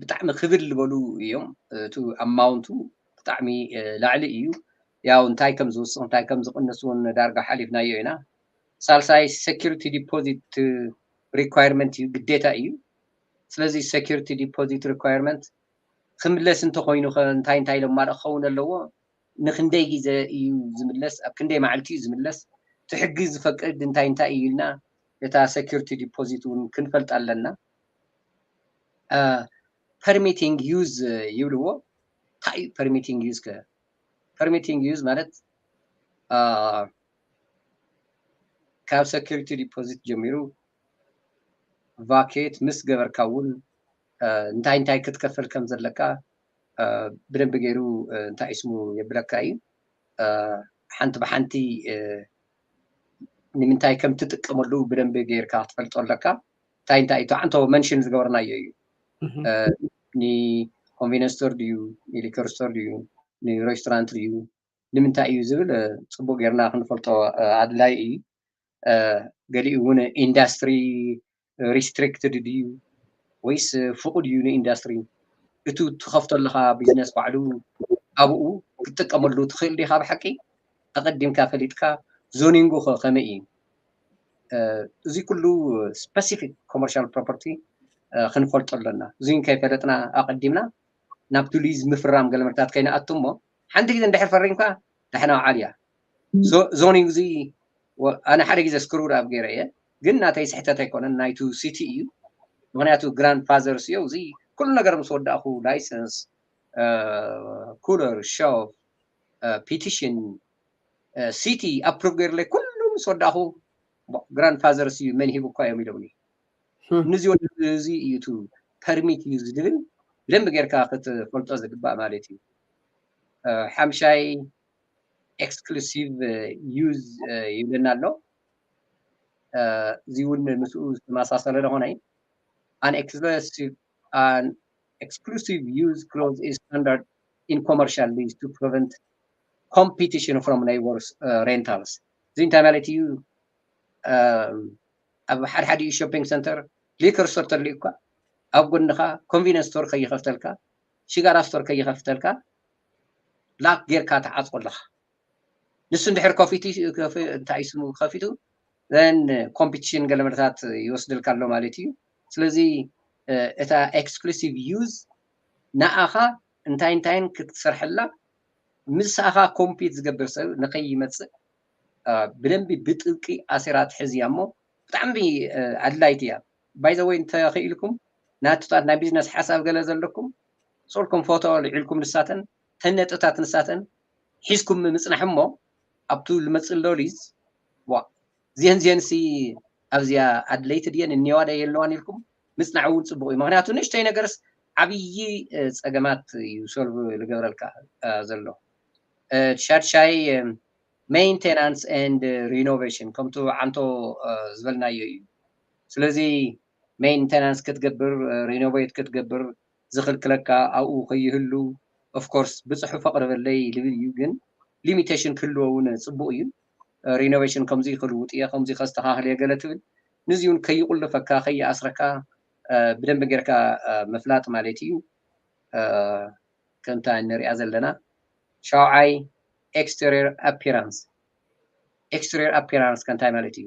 ብጣዕሚ ክብል ዝበሉ እዮም እቲ ኣማውንቱ ብጣዕሚ ላዕሊ እዩ ያው እንታይ ከም ዝውስኽ እንታይ ከም ዝቕንስ እውን ዳርጋ ሓሊፍናዮ ኢና ሳልሳይ security deposit requirement እዩ ግዴታ እዩ ስለዚ security deposit requirement ክምለስ እንተኮይኑ እንታይ እንታይ ለማልእ ክኸውን ኣለዎ ንክንደይ ግዜ እዩ ዝምለስ ኣብ ክንደይ መዓልቲ እዩ ዝምለስ እቲ ሕጊ ዝፈቅድ እንታይ እንታይ እዩ ኢልና እታ security deposit እውን ክንፈልጥ ኣለና permitting use ይብልዎ እንታይ እዩ permitting use ከ permitting use ማለት ካብ security deposit ጀሚሩ vacate ምስ ገበርካ እውን እንታይ እንታይ ክትከፍል ከም ዘለካ ብደንብ ገይሩ እንታይ ስሙ የብለካ እዩ ሓንቲ ብሓንቲ ንምንታይ ከም ትጥቀመሉ ብደንብ ገይርካ ክትፈልጦ ኣለካ እንታይ እንታይ እቶ ዓንቶ መንሽን ዝገበርናዮ እዩ ኒ convenience store ድዩ ኒ liquor store ድዩ ኒ restaurant ድዩ ንምንታይ እዩ ዝብል ፅቡቅ ጌርና ክንፈልጦ ኣድላይ እዩ ገሊኡ እውን industry restricted ድዩ ወይስ ፍቁድ እዩ ንኢንዳስትሪ እቲ ትኸፍቶ ኣለካ ቢዝነስ ባዕሉ ኣብኡ ክትጥቀመሉ ትኽእል ዲካ ብሓቂ ኣቀዲምካ ፈሊጥካ zoning ኸ ከመይ እዩ እዚ ኩሉ specific commercial property ክንፈልጦ ኣለና እዚ ከይፈለጥና ኣቀዲምና ናብቲ ሊዝ ምፍራም ገለመርታት ከይንኣቱ እሞ ሓንቲ ግዜ እንድሕር ፈሪምካ ዳሕና ዓልያ zoning እዚ ኣነ ሓደ ግዜ screwed up ገይረ እየ ግን ናተይ ስሕተት ኣይኮነን ናይቱ ሲቲ እዩ ምክንያቱ grandfathers እዮ እዚ ኩሉ ነገር ምስ ወዳእኩ license cooler shelf petition city approve ገይርለይ ኩሉ ምስ ወዳእኩ grandfathers እዩ መን ሂቡ እኳ እዮም ኢሎምኒ ንዚ ወዲ እዚ እዩ ቱ permit use ዝብል ብደንብ ጌርካ ክትፈልጦ ዝግባእ ማለት እዩ ሓምሻይ exclusive use ይብለና ኣሎ እዚ እውን ምስኡ ዝተመሳሰለ ዝኾነ an exclusive an exclusive use clause is standard in commercial lease to prevent competition from neighbors uh, rentals እዚ እንታይ ማለት እዩ ኣብ ሓደ ሓደ shopping center liquor store ተልዩ እኳ ኣብ ጎንኻ convenience store ከይኸፍተልካ ሽጋራ store ከይኸፍተልካ lock ጌርካ ትዓፅቆ ኣለኻ ንሱ እንድሕር ከፊቱ እንታይ ስሙ ከፊቱ then competition ገለመለታት ይወስደልካ ኣሎ ማለት እዩ ስለዚ እታ exclusive use ንኣኻ እንታይ እንታይን ክትሰርሐላ ምሳኻ compete ዝገብር ሰብ ንኸይመፅእ ብደንቢ ብጥብቂ ኣሲራ ትሕዝያ እሞ ብጣዕሚ ኣድላይቲ እያ by the way እንተኽኢልኩም ናትታት ናይ business ሓሳብ ገለ ዘለኩም ሶልኩም ፎቶ ልዒልኩም ንሳተን ተነጥታት ንሳተን ሒዝኩም ምፅናሕ እሞ ኣብቱ ልመፅእ ኣሎ lease ዋ ዚአን ዚአን ሲ ኣብዚኣ ኣድለይቲ ድየን እኒዋ ዶ የለዋን ኢልኩም ምፅናዕ እውን ፅቡቅ እዩ ምክንያቱ ንእሽተይ ነገርስ ዓብዪ ፀገማት እዩ solve ልገብረልካ ዘሎ ሻድሻይ maintenance and renovation ከምቱ ዓንቶ ዝበልናዮ እዩ ስለዚ maintenance ክትገብር renovate ክትገብር ዝኽልክለካ ኣብኡ ከይህሉ of course ብፅሑፍ ኣቕርበለይ ልብል እዩ ግን limitation ክህልዎ እውን ፅቡቅ እዩ renovation ከምዚ ክልውጥ እየ ከምዚ ከስተኻኽል እየ ገለ ትብል ንዚ እውን ከይቁልፈካ ከይኣስረካ ብደንብ ጌርካ ምፍላጥ ማለት እዩ ከምታ ንሪኣ ዘለና ሻውዓይ exterior appearance exterior appearance ከንታይ ማለት እዩ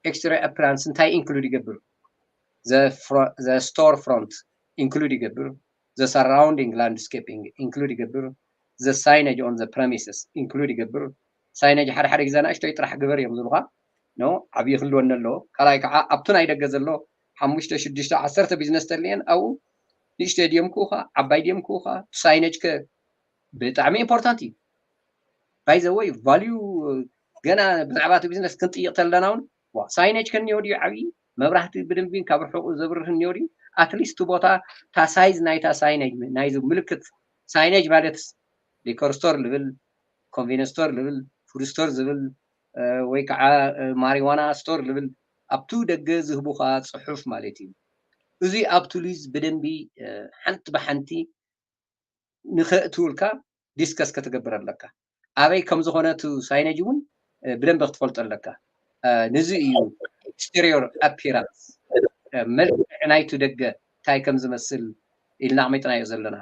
exterior appearance እንታይ include ይገብር the store front include ይገብር the surrounding landscaping include ይገብር the signage on the premises include ይገብር signage ሓደ ሓደ ግዜ ንእሽተይ ጥራሕ ግበር እዮም ዝብሉኻ no ዓብዪ ክልወኒ ኣለዎ ካልኣይ ከዓ ኣብቲ ናይ ደገ ዘሎ ሓሙሽተ ሽዱሽተ ዓሰርተ business ተልየን ኣብኡ ንእሽተይ ድዮም ክኡኻ ዓባይ ድዮም ክኡኻ signage ከ ብጣዕሚ important እዩ by the way value ገና ብዛዕባ እቲ business ክንጥይቕ ተለና እውን signage ከኒዮ ድዩ ዓብዪ መብራህቲ ብደንቢ ካብ ርሑቕ ዘብርህ እኒዮ ድዩ at least እቲ ቦታ እታ size ናይታ signage ናይዚ ምልክት signage ማለት liquor store ልብል convenience store ልብል food store ዝብል ወይ ከዓ marijuana store ልብል ኣብቱ ደገ ዝህቡኻ ፅሑፍ ማለት እዩ እዚ ኣብቱ lease ብደንቢ ሓንቲ ብሓንቲ ንኸእትውልካ discuss ክትገብር ኣለካ ኣበይ ከም ዝኾነ እቲ signage እውን ብደንብ ክትፈልጦ ኣለካ ንዚ እዩ exterior appearance መልክዕ ናይቱ ደገ እንታይ ከም ዝመስል ኢልና ኣቕሚጥናዮ ዘለና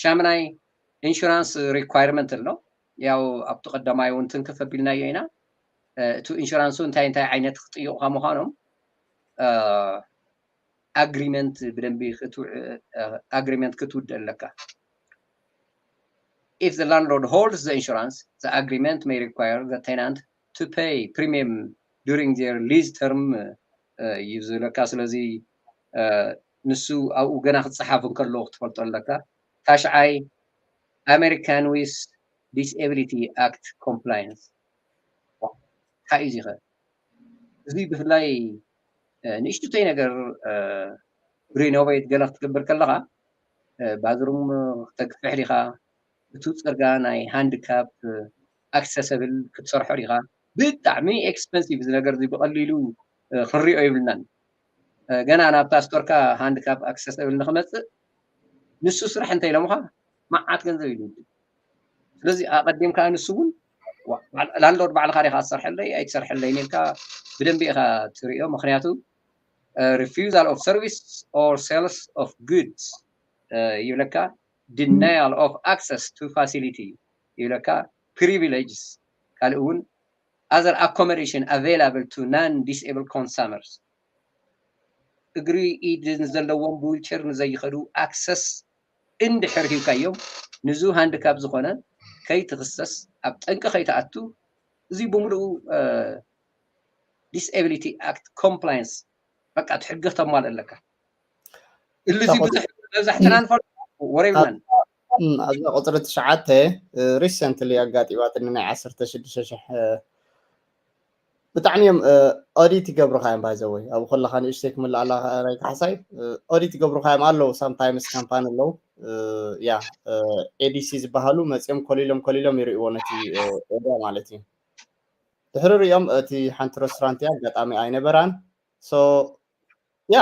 ሻምናይ insurance requirement ኣሎ ያው ኣብቲ ቀዳማይ እውን ትንክፍ ኣቢልናዮ ኢና እቲ insurance እንታይ እንታይ ዓይነት ክጥይቑካ ምዃኖም agreement ብደንቢ agreement ክትውድእ ኣለካ if the landlord holds the insurance the agreement may require the tenant to pay premium during their lease term እዩ ዝብለካ ስለዚ ንሱ ኣብኡ ገና ክፀሓፍ እንከሎ ክትፈልጦ ኣለካ ታሽዓይ American with Disability Act compliance እንታይ እዩ ዚኸ እዚ ብፍላይ ንእሽቱተይ ነገር renovate ገለ ክትገብር ከለኻ bathroom ክተግፍሕ ዲኻ እቲ ፅርጋ ናይ handicap accessible ክትሰርሖ ዲኻ ብጣዕሚ expensive እዚ ነገር እዚ ብቐሊሉ ክንሪኦ ይብልናን ገና ናብታ ስቶርካ handicap accessible ንክመፅእ ንሱ ስራሕ እንተ ኢሎምኻ መዓት ገንዘብ እዩ ዝውድእ ስለዚ ኣቐዲምካ ንሱ እውን landlord ባዕልኻ ዲኻ ትሰርሐለይ ኣይትሰርሐለይን ኢልካ ብደንቢ ኢኻ ትሪኦ ምክንያቱ refusal of service or sales of goods ይብለካ denial of access to facility ይብለካ privileges ካልእ እውን other accommodation available to non-disabled consumers እግሪ ኢድ ዘለዎም ብዊልቸር ንዘይኸዱ access እንድሕር ሂብካዮም ንዙ handicap ዝኾነ ከይትኽሰስ ኣብ ጠንቂ ከይትኣቱ እዚ ብምሉኡ disability act compliance በቃ ትሕግህ ተማልእ ኣለካ እልዚ ብዙሕ መብዛሕትና ንፈልጦ ወረ ይብለን ኣብዛ ቁፅሪ ትሽዓተ recently ኣጋጢማትኒ ናይ ዓሰርተ ሽዱሽተ ሽሕ ብጣዕሚ እዮም ኦዲት ይገብሩካ እዮም ባይዘወይ ኣብ ከለካ ንእሽተይ ክምላኣላ ናይ ካሕሳይ ኦዲት ይገብሩካ እዮም ኣለዉ sometimes company ኣለዉ ያ ኤዲሲ ዝበሃሉ መፅኦም ኮሊሎም ኮሊሎም ይርእዎ ነቲ ኤሪያ ማለት እዩ ድሕሪ ሪኦም እቲ ሓንቲ restaurant እያ ኣጋጣሚ ኣይነበራን so ያ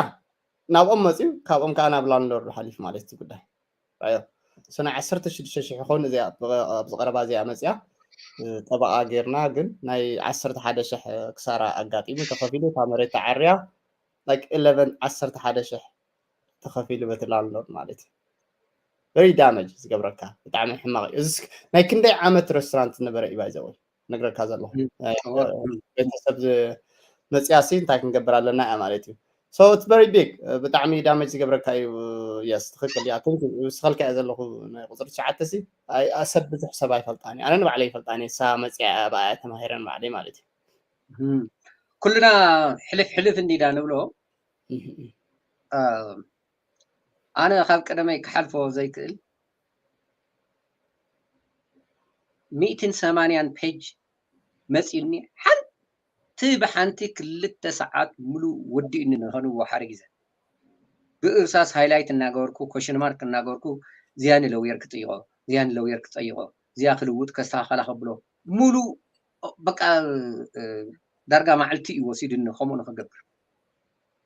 ናብኦም መፅዩ፣ ካብኦም ከዓ ናብ ላንድሎርድ ሓሊፉ ማለት እዩ ጉዳይ። ራዮ። So ናይ ዓሰርተ ሽዱሽተ ሽሕ ይኸውን እዚኣ፣ ኣብዚ ቀረባ እዚኣ መፅያ፣ እ፣ ጠበቓ ጌርና፣ ግን ናይ ዓሰርተ ሓደ ሽሕ ክሳራ ኣጋጢሙ፣ ተኸፊሉ፣ እታ መሬት ተዓርያ፣ like፣ ኢለቨን፣ ዓሰርተ ሓደ ሽሕ ተኸፊሉ በቲ ላንድሎርድ ማለት እዩ። Very damage ዝገብረካ፣ ብጣዕሚ ሕማቕ እዩ። እዚ ናይ ክንደይ ዓመት ሬስቶራንት ነበረ እዩ፣ ባይዘወይ ነግረካ ዘለኹ። እ፣ እ፣ ቤተሰብ ዝ-፣ መፅያ ሲ እንታይ ክንገብር ኣለና እያ ማለት እዩ። So it's very big። እ፣ ብጣዕሚ ዳሜጅ ዝገብረካ እዩ። የስ፣ ትኽክል እያ። Thank you። ስኸልካ እየ ዘለኹ። ናይ ቁፅሪ ትሽዓተ ሲ፣ ኣይ፣ ኣ-፣ ሰብ፣ ብዙሕ ሰብ ኣይፈልጣን እዩ። ኣነ ንባዕለይ ይፈልጣን እየ። እሳ መፅያ እያ፣ ብኣያ ተማሂረ ንባዕለይ ማለት እዩ። እም። ኩልና ሕልፍ ሕልፍ እንዲና ንብሎ። እም፣ እም። እ፣ ኣነ ካብ ቀደመይ ክሓልፎ ዘይክእል ሚእትን ሰማንያን ፔጅ መፂኡኒ፣ ሓንቲ ብሓንቲ ክልተ ሰዓት ሙሉ ወዲኡኒ ንኸንዎ ሓደ ግዜ። ብእርሳስ ሃይላይት እናገበርኩ፣ ኮሽን ማርክ እናገበርኩ፣ እዚኣ ንለውየር ክጥይቆ፣ እዚኣ ንለውየር ክጠይቆ፣ እዚኣ ክልውጥ፣ ከስተኻኸላ ከብሎ፣ ሙሉ በቃ፣ እ፣ ዳርጋ መዓልቲ እዩ ወሲዱኒ ከምኡ ንኽገብር።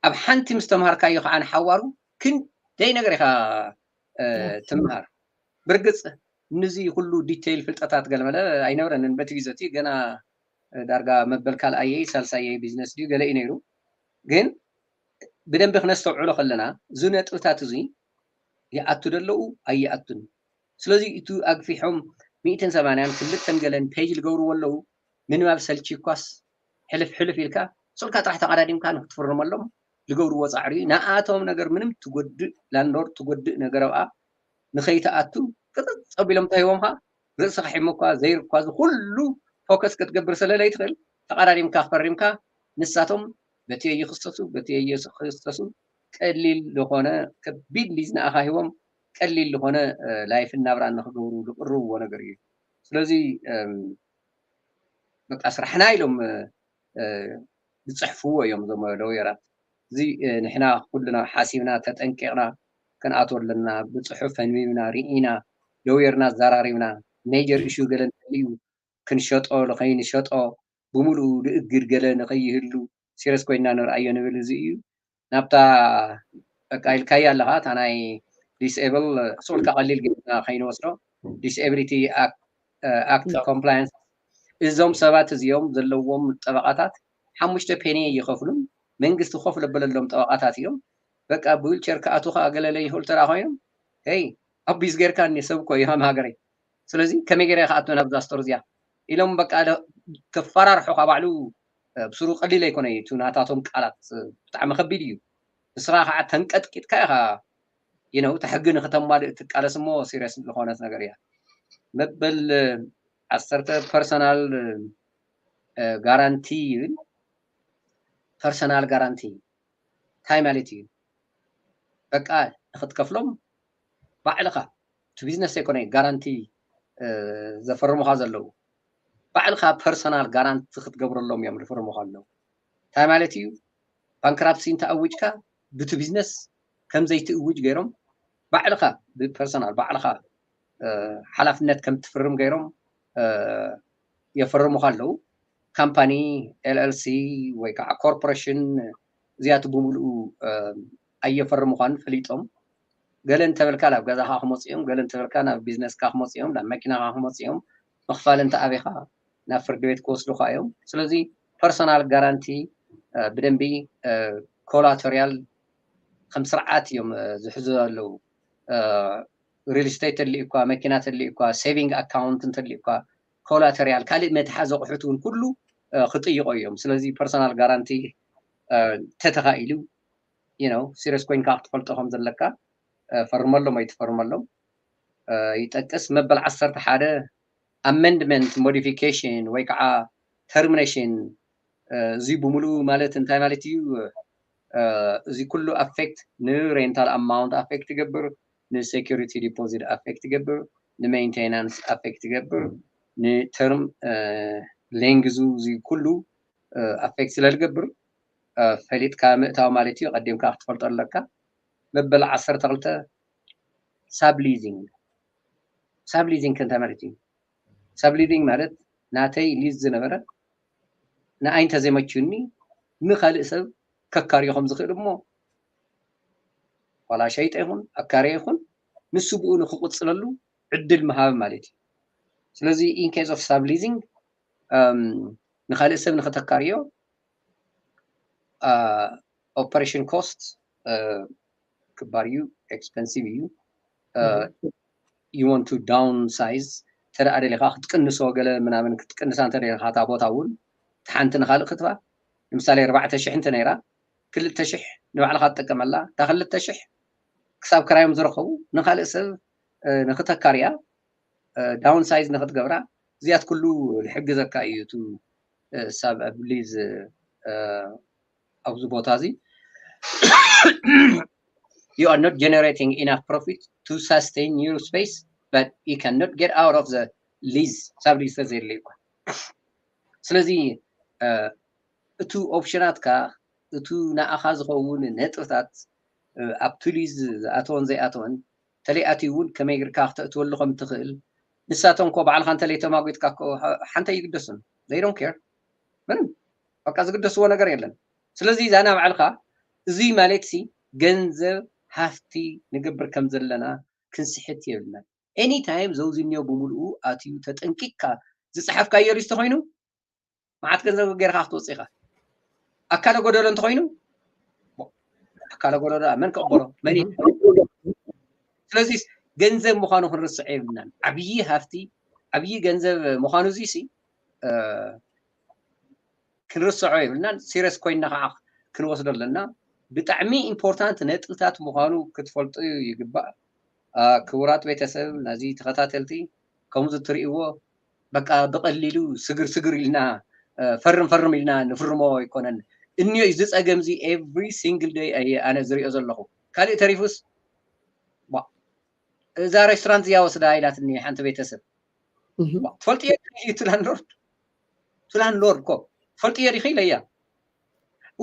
ኣብ ሓንቲ ምስ ተምሃርካዮ ከዓ ንሓዋሩ ክንደይ ነገር ኢኻ፣ እ፣ ትምሃር። ብርግፅ፣ ንዚ ኩሉ ዲቴይል ፍልጠታት ገለመለ ኣይነበረንን። በቲ ግዜ እቲ ገና ዳርጋ መበል ካልኣየይ ሳልሳየይ ቢዝነስ ድዩ ገለ እዩ ነይሩ። ግን ብደንቢ ክነስተውዕሎ ከለና፣ እዚ ነጥብታት እዚ ይኣቱ ዶ ኣለዉ ኣይኣቱን። ስለዚ፣ እቲ ኣግፊሖም ሚእትን ሰማንያን ክልተን ገለን ፔጅ ዝገብርዎ ኣለዉ። ምንባብ ሰልቺ እኳስ፣ ሕልፍ ሕልፍ ኢልካ፣ ስልካ ጥራሕ ተቐዳዲምካ ንክትፍርመሎም ዝገብርዎ ጻዕሪ፣ ንኣቶም ነገር ምንም ትጎድእ፣ ላንድሎርድ ትጎድእ ነገር ኣብኣ ንኸይትኣቱ፣ ቅጥጥ ኣቢሎም እንታይ ሂቦምኻ? ርእስኻ ሒሞኳ፣ ዘይርኳ፣ እዚ ኩሉ ፎከስ ክትገብር ስለ ለይትኽእል፣ ተቐዳዲምካ ፈሪምካ፣ ንሳቶም በቲ የይኽሰሱ፣ በቲ የይኽሰሱ፣ ቀሊል ዝኾነ፣ ከቢድ ሊዝ ንኣኻ ሂቦም፣ ቀሊል ዝኾነ፣ እ፣ ላይፍን ናብራን ንኽገብሩ ዝቕርብዎ ነገር እዩ። ስለዚ፣ እም፣ በቃ ስራሕና ኢሎም፣ እ፣ እ፣ ዝፅሕፍዎ እዮም እዞም ሎየራት። እዚ፣ እ፣ ንሕና ኩልና ሓሲብና፣ ተጠንቂቕና ክንኣትዎ ኣለና። ብፅሑፍ ኣንቢብና፣ ርኢና፣ ሎየርና ኣዘራሪብና፣ ሜጀር ኢሹ ገለ እንተልዩ ክንሸጦ፣ ንኸይንሸጦ፣ ብምሉኡ ዝእግድ ገለ ንኸይህሉ፣ ሲሪየስ ኮይንና ንርኣዮ ንብል። እዚ እዩ። ናብታ በቃ ኢልካያ ኣለኻ፣ እታ ናይ ዲስኤብል፣ ስቕ ኢልካ ቀሊል ጌርና ከይንወስዶ፣ ዲስኤቢሊቲ ኣክት፣ እ፣ ኣክት ያ። ኮምፕላያንስ፣ እዞም ሰባት እዚኦም ዘለዎም ጠበቓታት ሓሙሽተ ፔኒ ይኸፍሉን፣ መንግስቲ ኮፍ ለበለሎም ጠበቓታት እዮም። በቃ ብዊልቸር ክኣትዉ ከኣ ገለ ለይኽእሉ እንተ ደኣ ኮይኖም፣ ሄይ፣ ኣቢዝ ጌርካኒ፣ ሰብ እኮ እዩ ሃም ሃገረይ። ስለዚ ከመይ ገይረ ክኣቱ ናብዛ ስቶር እዚኣ? ኢሎም በቃ ለ-፣ ከፈራርሑኻ ባዕሉ፣ እ፣ ብስሩ ቀሊል ኣይኮነ እዩ። እቲ ናታቶም ቃላት፣ እ፣ ብጣዕሚ ከቢድ እዩ። ንስኻ ከዓ ተንቀጥቂጥካ ኢኻ፣ you know፣ እቲ ሕጊ ንክተማልእ ትቃለስ እሞ ሲሪየስ ዝኾነት ነገር እያ። መበል፣ እ፣ ዓሰርተ ፐርሰናል፣ እ፣ ጋራንቲ ይብል። ፐርሰናል ጋራንቲ እንታይ ማለት እዩ? በቃ ንክትከፍሎም ባዕልኻ፣ እቲ ቢዝነስ ኣይኮነ ጋራንቲ፣ እ፣ ዘፈርሙኻ ዘለዉ። ባዕልኻ ፐርሰናል ጋራንቲ ክትገብረሎም እዮም ዝፈርሙኻ ኣለዉ። እንታይ ማለት እዩ? ባንክራፕሲ እንተኣዊጅካ፣ ብቲ ቢዝነስ ከም ዘይትእውጅ ገይሮም፣ ባዕልኻ ብፐርሰናል፣ ባዕልኻ፣ እ፣ ሓላፍነት ከም ትፍርም ገይሮም፣ እ፣ የፈርሙኻ ኣለዉ። ካምፓኒ፣ ኤል ኤል ሲ ወይ ከዓ ኮርፖሬሽን፣ እዚኣቱ ብምሉኡ፣ እ፣ ኣየፈርሙኻን ፈሊጦም። ገለ እንተበልካ ናብ ገዛኻ ክመፁ እዮም፣ ገለ እንተበልካ ናብ ቢዝነስካ ክመፁ እዮም፣ ናብ መኪናኻ ክመፁ እዮም። ምኽፋል እንተ ኣቤኻ ናብ ፍርዲ ቤት ክወስዱኻ እዮም። ስለዚ ፐርሰናል ጋራንቲ፣ እ፣ ብደንቢ፣ እ፣ ኮላተሪያል ከም ስርዓት እዮም፣ እ፣ ዝሕዙ ኣለዉ። እ፣ ሪል ስቴት ተልዩ እኳ፣ መኪና ተልዩ እኳ፣ ሴቪንግ ኣካውንት እንተልዩ እኳ፣ ኮላተሪያል፣ ካልእ መትሓዚ ኣቑሑት እውን ኩሉ፣ እ፣ ክጥይቆ እዮም። ስለዚ ፐርሰናል ጋራንቲ፣ እ፣ ተተኻኢሉ፣ you know፣ ሲሪየስ ኮይንካ ክትፈልጦ ከም ዘለካ፣ እ፣ ፈርመሎም ኣይትፈርመሎም፣ እ፣ ይጠቅስ። መበል ዓሰርተ ሓደ ኣመንድመንት፣ ሞዲፊኬሽን ወይ ከዓ ተርሚኔሽን፣ እ፣ እዚ ብምሉኡ ማለት እንታይ ማለት እዩ? እ፣ እዚ ኩሉ ኣፌክት፣ ንሬንታል ኣማውንት ኣፌክት ይገብር፣ ንሴኩሪቲ ዲፖዚት ኣፌክት ይገብር፣ ንሜንቴናንስ ኣፌክት ይገብር፣ ንተርም፣ እ፣ ሌንግዙ፣ እዚ ኩሉ፣ እ፣ ኣፌክት ስለ ዝገብር፣ እ፣ ፈሊጥካ ምእታው ማለት እዩ። ቀዲምካ ክትፈልጦ ኣለካ። መበል ዓሰርተ ክልተ ሳብሊዚንግ። ሳብሊዚንግ ከ እንታይ ማለት እዩ? ሳብሊዚንግ ማለት ናተይ ሊዝ ዝነበረ ንኣይ እንተዘይመችዩኒ ንኻልእ ሰብ ከካርዮ ከም ዝኽእል እሞ ዋላ ሸይጠ ይኹን ኣካርየ ይኹን ንሱ ብኡ ንክቕፅለሉ ዕድል ምሃብ ማለት እዩ። ስለዚ in case of subleasing ንካልእ ሰብ ንክተካርዮ operation cost ክባር እዩ፣ expensive እዩ። You want to downsize፣ ተደኣ ደሊኻ ክትቅንሶ ገለ ምናምን ክትቅንሳ እንተ ደሊኻ እታ ቦታ እውን ሓንቲ ንካልእ ክትባ ንምሳሌ ኣርባዕተ ሽሕ እንተ ነይራ ክልተ ሽሕ ንባዕልኻ ትጥቀመላ፣ እታ ክልተ ሽሕ ክሳብ ክራዮም ዝረኸቡ ንካልእ ሰብ ንክተካርያ downsize ንክትገብራ እዚኣት ኩሉ ዝሕግዘካ እዩ። እቲ ሳብ ሊዝ ኣብዚ ቦታ እዚ you are not generating enough profit to sustain your space, but you cannot get out of the lease ሳብ ሊዝ ተዘየለ እኳ። ስለዚ እቲ ኦፕሽናትካ እቱ ንኣኻ ዝኸውን ነጥብታት ኣብቱ ሊዝ ዝኣተወን ዘይኣተወን ተለይኣትዩ እውን ከመይ ጌርካ ክተእትወሉ ከም ትኽእል ንሳቶም እኮ ባዕልኻ እንተለይ ተማጒጥካ እኮ ሓንተ ይግደሱን they don't care ምንም በቃ ዝግደስዎ ነገር የለን። ስለዚ እዛ ናይ ባዕልኻ እዙይ ማለት ሲ ገንዘብ ሃፍቲ ንገብር ከም ዘለና ክንስሕት የብልናን። Anytime ዘውዚኒዮ ብምልኡ ኣትዩ ተጠንቂቅካ ዝፀሓፍካዮ ሊስት ኮይኑ መዓት ገንዘብ ጌርካ ክትወፅእ ኢኻ። ኣካለ ጎደሎ እንተኮይኑ ኣካለ ጎደሎ መን ክቕበሎ መን እዩ? ስለዚ ገንዘብ ምዃኑ ክንርስዖ የብልናን። ዓብዪ ሃፍቲ ዓብዪ ገንዘብ ምዃኑ እዚ ሲ ክንርስዖ የብልናን። ሲሪየስ ኮይንና ከዓ ክንወስዶ ኣለና። ብጣዕሚ ኢምፖርታንት ነጥብታት ምዃኑ ክትፈልጡ ይግባእ። ክቡራት ቤተሰብ ነዚ ተኸታተልቲ ከምዚ ትርእይዎ በቃ ብቐሊሉ ስግር ስግር ኢልና ፈርም ፈርም ኢልና ንፍርሞ ኣይኮነን። እንዮ እዚ ፀገም እዚ every single day ኣነ ዝሪኦ ዘለኹ። ካልእ ተሪፉስ እዛ ሬስቶራንት እዚኣ ወስዳ ኢላትኒ ሓንቲ ቤተሰብ። ትፈልጥዮ እቲ ላንድሎርድ እቲ ላንድሎርድ እኮ ትፈልጥዮ ዲኺ ኢለያ።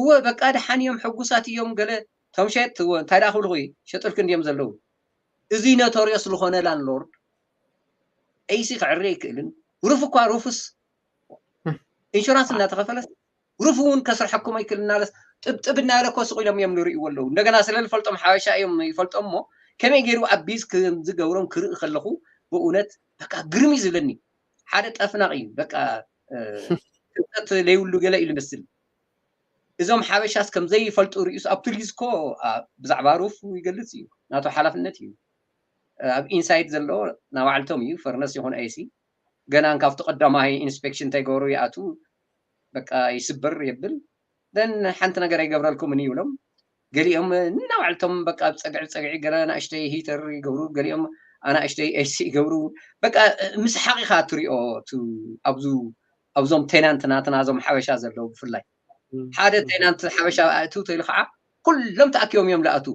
እወ በቃ ደሓን እዮም ሕጉሳት እዮም ገለ እቶም ሸየጥቲ እወ እንታይ ደኣ ክብልኹ ሸጥልኪ እንድዮም ዘለዉ። እዚ ኖቶርዮስ ዝኾነ ላንድሎርድ ኤሲ ክዕሪ ኣይክእልን። ሩፍ እኳ ሩፍስ ኢንሹራንስ እናተኸፈለስ ሩፍ እውን ከስርሐኩም ኣይክእልን እናበለስ ጥብጥብ እናበለ እኮ ስቕ ኢሎም እዮም ንርእይዎ ኣለዉ። እንደገና ስለ ዝፈልጦም ሓበሻ እዮም ይፈልጦም እሞ ከመይ ገይሩ ኣቢዝ ከም ዝገብሮም ክርኢ ከለኹ ብእውነት በቃ ግርም እዩ ዝብለኒ። ሓደ ጠፍናቕ እዩ በቃ ፍልጠት ለይብሉ ገለ እዩ ዝመስል። እዞም ሓበሻስ ከም ዘይፈልጡ ርእዩስ ኣብቲ ሊዝ እኮ ብዛዕባ ሩፍ ይገልጽ እዩ ናቱ ሓላፍነት እዩ። ኣብ ኢንሳይድ ዘሎ ናባዕልቶም እዩ ፈርነስ ይኹን ኤሲ ገና ካብቲ ቀዳማይ ኢንስፔክሽን እንተይገበሩ ይኣቱ በቃ ይስበር የብል ደን ሓንቲ ነገር ኣይገብረልኩምን ይብሎም። ገሊኦም እናባዕልቶም በቃ ብፀግዒ ፀግዒ ገለ ኣናእሽተይ ሂተር ይገብሩ፣ ገሊኦም ኣናእሽተይ ኤሲ ይገብሩ። በቃ ምስሓቕ ኢኻ ትሪኦ ኣብዙ ኣብዞም ቴናንት ናትና እዞም ሓበሻ ዘለዉ ብፍላይ ሓደ ቴናንት ሓበሻ ኣእትው ተይሉ ከዓ ኩሎም ተኣኪቦም እዮም ዝኣትው።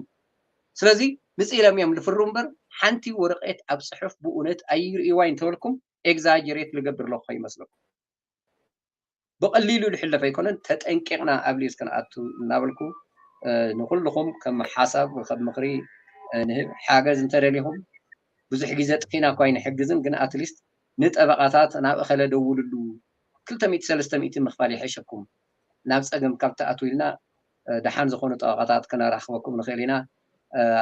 ስለዚ ምፅ ኢሎም እዮም ዝፍርሙ እምበር ሓንቲ ወረቀት ኣብ ፅሑፍ ብእውነት ኣይርእይዋ እንተበልኩም ኤግዛጀሬት ልገብር ኣለኹ ከይመስለኩም። ብቐሊሉ ዝሕለፍ ኣይኮነን። ተጠንቂቕና ኣብ ሊዝ ክንኣቱ እናበልኩ ንኩልኹም ከም ሓሳብ ከም ምኽሪ ንህብ። ሓገዝ እንተደሊኹም ብዙሕ ግዜ ጥፊና እኳ ኣይንሕግዝን፣ ግን ኣትሊስት ንጠበቓታት ናብ እኸለ ደውልሉ ክልተ ሚእቲ ሰለስተ ሚእቲ ምኽፋል ይሕሸኩም። ናብ ፀገም ካብ ትኣትዉ ኢልና ደሓን ዝኾኑ ጠበቓታት ክነራኽበኩም ንኽእል ኢና።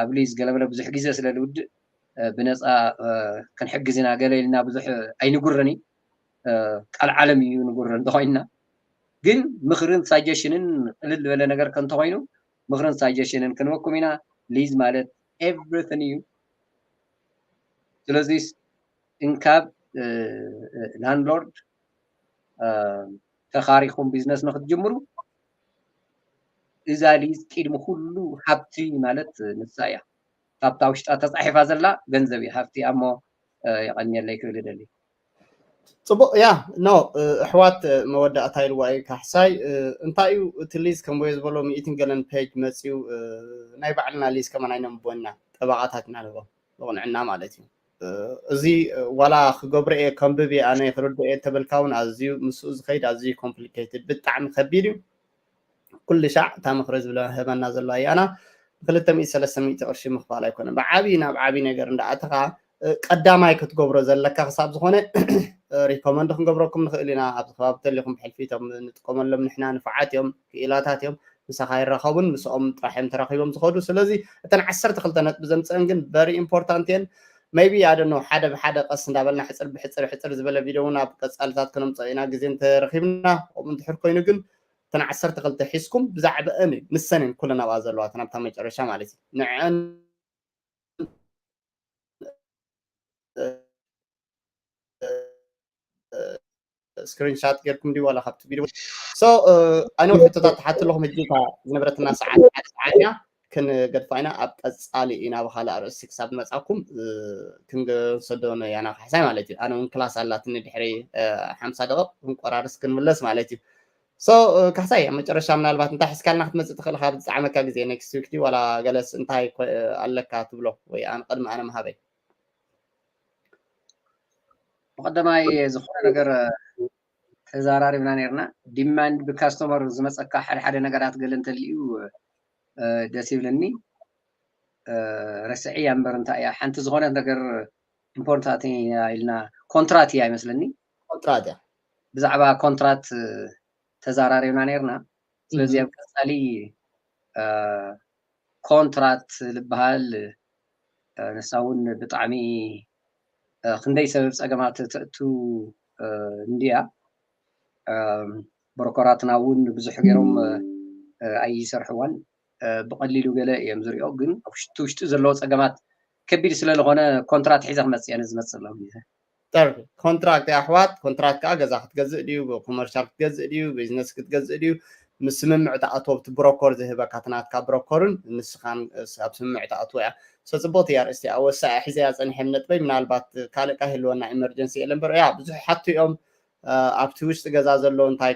ኣብ ሊዝ ገለበለ ብዙሕ ግዜ ስለ ዝውድእ ብነፃ ክንሕግዝ ኢና ገለ ኢልና ብዙሕ ኣይንጉረን እዩ። ቃል ዓለም እዩ ንጉረ እንተኮይንና ግን ምኽርን ሳጀሽንን ቅልል ዝበለ ነገር ከእንተኮይኑ ምኽርን ሳጀሽንን ክንበኩም ኢና። ሊዝ ማለት ኤቭሪቲን እዩ። ስለዚ እንካብ ላንድሎርድ ተኻሪኹም ቢዝነስ ንክትጅምሩ እዛ ሊዝ ቅድሚ ኩሉ ሃብቲ ማለት ንሳ እያ። ካብታ ውሽጣ ተፃሒፋ ዘላ ገንዘብ እዩ ሃብቲ እሞ የቐንየለይ ክብል ይደሊ። ፅቡቅ እያ ኖ ኣሕዋት መወዳእታ ኢልዋ እዩ ካሕሳይ እንታይ እዩ እቲ ሊዝ ከም ወየ ዝበሎ ሚእትን ገለን ፔጅ መፅዩ ናይ ባዕልና ሊዝ ከመን ኣይነንብቦና ጠበቃታት ኢና ንቦ ብቕንዕና ማለት እዩ እዚ ዋላ ክገብሮ እየ ከንብብ እየ ኣነ ክርድኦ እየ ተበልካ እውን ኣዝዩ ምስኡ ዝኸይድ ኣዝዩ ኮምፕሊኬትድ ብጣዕሚ ከቢድ እዩ ኩሉ ሻዕ እታ ምኽሪ ዝብለ ህበና ዘሎ ኣያና ክልተ ሚእቲ ሰለስተ ሚእቲ ቅርሺ ምኽፋል ኣይኮነን ብዓብዪ ናብ ዓብዪ ነገር እንዳኣተኻ ቀዳማይ ክትገብሮ ዘለካ ክሳብ ዝኾነ ሪኮመንድ ክንገብረኩም ንኽእል ኢና ኣብዚ ከባቢ ተሊኹም ብሕልፊ እቶም ንጥቀመሎም ንሕና ንፉዓት እዮም ክኢላታት እዮም ምሳኻ ይራኸቡን ምስኦም ጥራሕ እዮም ተራኺቦም ዝኸዱ። ስለዚ እተን ዓሰርተ ክልተ ነጥቢ ዘምፅአን ግን very important እየን። Maybe I don't know ሓደ ብሓደ ቀስ እንዳበልና ሕፅር ብሕፅር ሕፅር ዝበለ ቪድዮ እውን ኣብ ቀፃልታት ክነምፅኦ ኢና ግዜ እንተረኺብና። ከምኡ እንድሕር ኮይኑ ግን እተን ዓሰርተ ክልተ ሒዝኩም ብዛዕባአን እዩ ንሰን እየን ኩለን ኣብኣ ዘለዋ እተን ኣብታ መጨረሻ ማለት እዩ ንዐን ስክሪንሻት ጌርኩም ድዩ ዋላ ካብቲ ቪድዮ so ኣነ ሕቶታት ትሓቱ ኣለኹም ሕጂ እታ ዝነበረትና ሰዓት ሓደ ሰዓት እያ ክንገድፋ ኢና ኣብ ቀፃሊ ኢና ብካልእ ኣርእስቲ ክሳብ ንመፃኩም ክንሰዶ ያና ካሕሳይ ማለት እዩ ኣነ እውን ክላስ ኣላትኒ ድሕሪ ሓምሳ ደቂቕ ክንቆራርስ ክንምለስ ማለት እዩ so ካሕሳይ ኣብ መጨረሻ ምናልባት እንታይ ሒዝካልና ክትመፅእ ትኽእል ካብ ዝፀዓመካ ግዜ next week ድዩ ዋላ ገለስ እንታይ ኣለካ ትብሎ ወይ ኣነ ቅድሚ ኣነ ምሃበይ ብቀዳማይ ዝኾነ ነገር ተዛራሪብና ነርና demand ብ customer ዝመፀካ ሓደ ሓደ ነገራት ገለ እንተልዩ ደስ ይብለኒ ረስዒ እያ እምበር እንታይ እያ ሓንቲ ዝኾነት ነገር important እያ ኢልና contract እያ ይመስለኒ contract እያ ብዛዕባ contract ተዛራሪብና ነርና ስለዚ ኣብ ቀፃሊ contract ዝበሃል ንሳ እውን ብጣዕሚ ክንደይ ሰብ ፀገማት ተእቱ እንድያ ብሮኮራትና እውን ብዙሕ ገይሮም ኣይሰርሕዋን ብቐሊሉ ገለ እዮም ዝሪኦ ግን ውሽጢ ውሽጢ ዘለዎ ፀገማት ከቢድ ስለዝኾነ contract ሒዘ ክመፅእ እየ ዝመፅእ ኣለኹ contract ኣሕዋት contract ከዓ ገዛ ክትገዝእ ድዩ commercial ክትገዝእ ድዩ business ክትገዝእ ድዩ ምስ ስምምዕ ትኣትዎ ብቲ broker ዝህበካ ትናትካ broker ን ንስኻን ኣብ ስምምዕ ትኣትዎ እያ so ፅቡቅቲ እያ ርእስቲ ኣወሳ ሒዘያ ፀኒሐ ነጥበይ ምናልባት ካልእ ካ ህልወና emergency የለ እምበር ያ ብዙሕ ሓቱ እዮም ኣብቲ ውሽጢ ገዛ ዘሎ እንታይ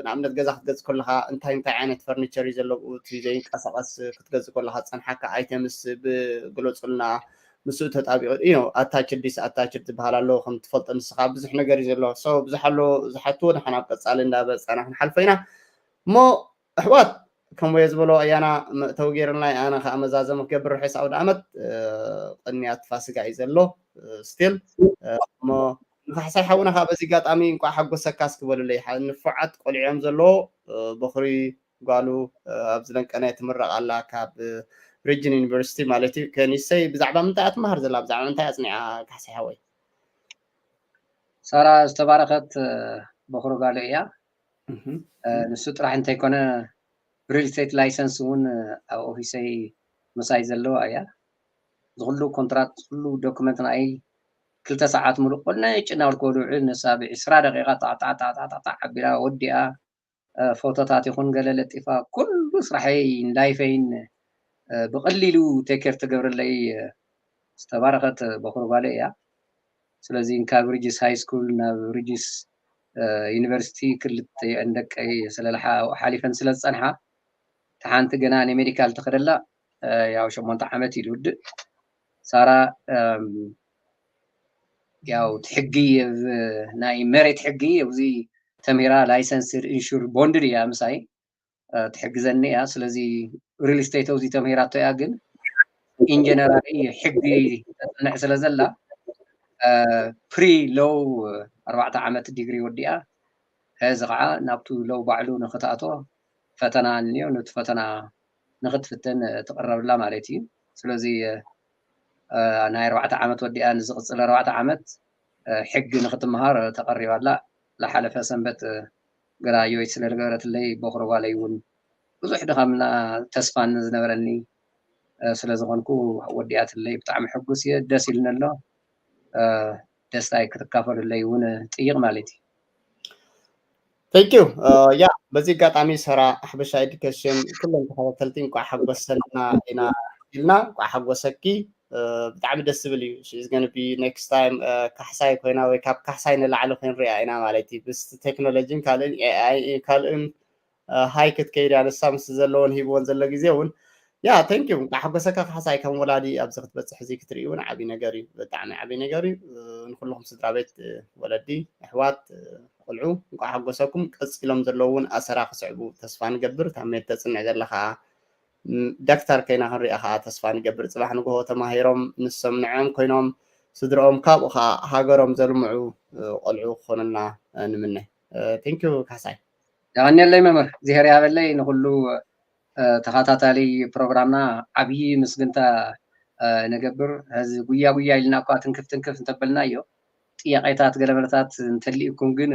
ንኣብነት ገዛ ክትገዝእ ከለካ እንታይ እንታይ ዓይነት furniture እዩ ዘለዎ እቲ ዘይንቀሳቀስ ክትገዝእ ከለካ ዝፀንሓካ items ብግለፁልና ምስኡ ተጣቢቁ እዩ attached disattached ዝበሃል ኣሎ ከም ትፈልጦ ንስካ ብዙሕ ነገር እዩ ዘሎ so ብዙሕ ኣሎ ዝሓትዎ ንሕና ኣብ ቀፃሊ እንዳበፃና ክንሓልፎ ኢና እሞ ኣሕዋት ከም ወየ ዝበሎ ኣያና መእተዊ ገይርናይ ኣነ ከዓ መዛዘሙ ክገብር ርሑስ ኣውደ ዓመት ቅንያት ፋስጋ እዩ ዘሎ still እሞ ንካሕሳይ ሓውና ከዓ በዚ ኣጋጣሚ እንኳዕ ሓጎሰካ እስኪ በሉለይ ንፉዓት ቆልዑ እዮም ዘለዎ በኹሪ ጓሉ ኣብ ዝለንቀነ ትምረቕ ኣላ ካብ ሪጅን ዩኒቨርሲቲ ማለት እዩ ከኒሰይ ብዛዕባ ምንታይ እያ ትመሃር ዘላ ብዛዕባ ምንታይ ኣፅኒዓ ካሕሳይ ሓወይ ሳራ ዝተባረኸት በኹሪ ጓሉ እያ ንሱ ጥራሕ እንተይኮነ real estate license እውን ኣብ ኦፊሰይ ምሳይ ዘለዋ እያ ዝኩሉ contract ዝኩሉ document ናይ ክልተ ሰዓት ሙሉእ ቆነ ጭና ውልኮ ዝውዕል ንሳ ብዕስራ ደቂቃ ጣዕጣዕጣዕጣዕ ኣቢላ ወዲኣ ፎቶታት ይኹን ገለ ለጢፋ ኩሉ ስራሐይ ላይፈይን ብቐሊሉ take care ትገብረለይ ዝተባረኸት በኹሪ ጓለ እያ ስለዚ ካብ ሪጅስ ሃይ ስኩል ናብ ሪጅስ ዩኒቨርሲቲ ክልተ ደቀይ ስለልሓ ሓሊፈን ስለ ዝፀንሓ ተሓንቲ ገና ናይ ሜዲካል ትኸደላ ያው ሸሞንተ ዓመት እዩ ዝውድእ ሳራ ያው ትሕጊ ናይ መሬት ሕጊ ኣብዚ ተምሂራ licensed insured bonded እያ ምሳይ ትሕግዘኒ እያ ስለዚ real estate ኣብዚ ተምሂራቶ እያ ግን in general ሕጊ ተፅንዕ ስለ ዘላ pre law ኣርባዕተ ዓመት ዲግሪ ወዲኣ ሕዚ ከዓ ናብቱ law ባዕሉ ንክትኣቶ ፈተና እንዮ ነቲ ፈተና ንክትፍተን ትቅረብላ ማለት እዩ ስለዚ ናይ ኣርባዕተ ዓመት ወዲኣ ንዝቅፅል ኣርባዕተ ዓመት ሕጊ ንክትምሃር ተቀሪባ ኣላ ዝሓለፈ ሰንበት graduate ስለ ዝገበረትለይ በኩሪ ጓለይ እውን ብዙሕ ድኻምና ተስፋን ዝነበረኒ ስለ ዝኾንኩ ወዲኣትለይ ብጣዕሚ ሕጉስ እየ ደስ ኢልኒ ኣሎ ደስታይ ክትካፈሉለይ እውን ጥይቅ ማለት እዩ Thank you. ያ በዚ ኣጋጣሚ ሰራ ሓበሻ ኤዱኬሽን ኩሎም ተኸታተልቲ እንቋዕ ሓጎሰና ኢና ኢልና እንቋዕ ሓጎሰኪ ብጣዕሚ ደስ ዝብል እዩ። She's gonna be next time ካሕሳይ ኮይና ወይ ካብ ካሕሳይ ንላዕሊ ክንሪኣ ኢና ማለት እዩ። ምስ ቴክኖሎጂን ካልእን ኤኣይ ካልእን ሃይ ክትከይድ እያ ንሳ ምስ ዘለዎን ሂብዎን ዘሎ ግዜ እውን ያ thank you እንቋዕ ሓጎሰካ ካሕሳይ ከም ወላዲ ኣብዚ ክትበፅሕ እዚ ክትርኢ እውን ዓብዪ ነገር እዩ። ብጣዕሚ ዓብዪ ነገር እዩ። ንኩልኹም ስድራ ቤት ወለዲ ኣሕዋት ቆልዑ እንቋዕ ሓጎሰኩም ቀፂሎም ዘለዉ እውን ኣሰራ ክስዕቡ ተስፋ ንገብር። ታሜድ ተፅንዕ ዘለኻ ዳክተር ከይና ክንሪኣ ከዓ ተስፋ ንገብር። ፅባሕ ንግሆ ተማሂሮም ንሶም ንዕኦም ኮይኖም ስድርኦም ካብኡ ከዓ ሃገሮም ዘልምዑ ቆልዑ ክኾኑልና ንምነ። Thank you ካሕሳይ። የቐንየለይ መምህር እግዚኣብሔር ይሃበለይ ንኩሉ ተኸታታሊ ፕሮግራምና ዓብዪ ምስግንታ ነገብር። ሕዚ ጉያ ጉያ ኢልና እኳ ትንክፍ ትንክፍ እንተበልናዮ፣ ጥያቄታት ገለመለታት እንተልኢኩም ግን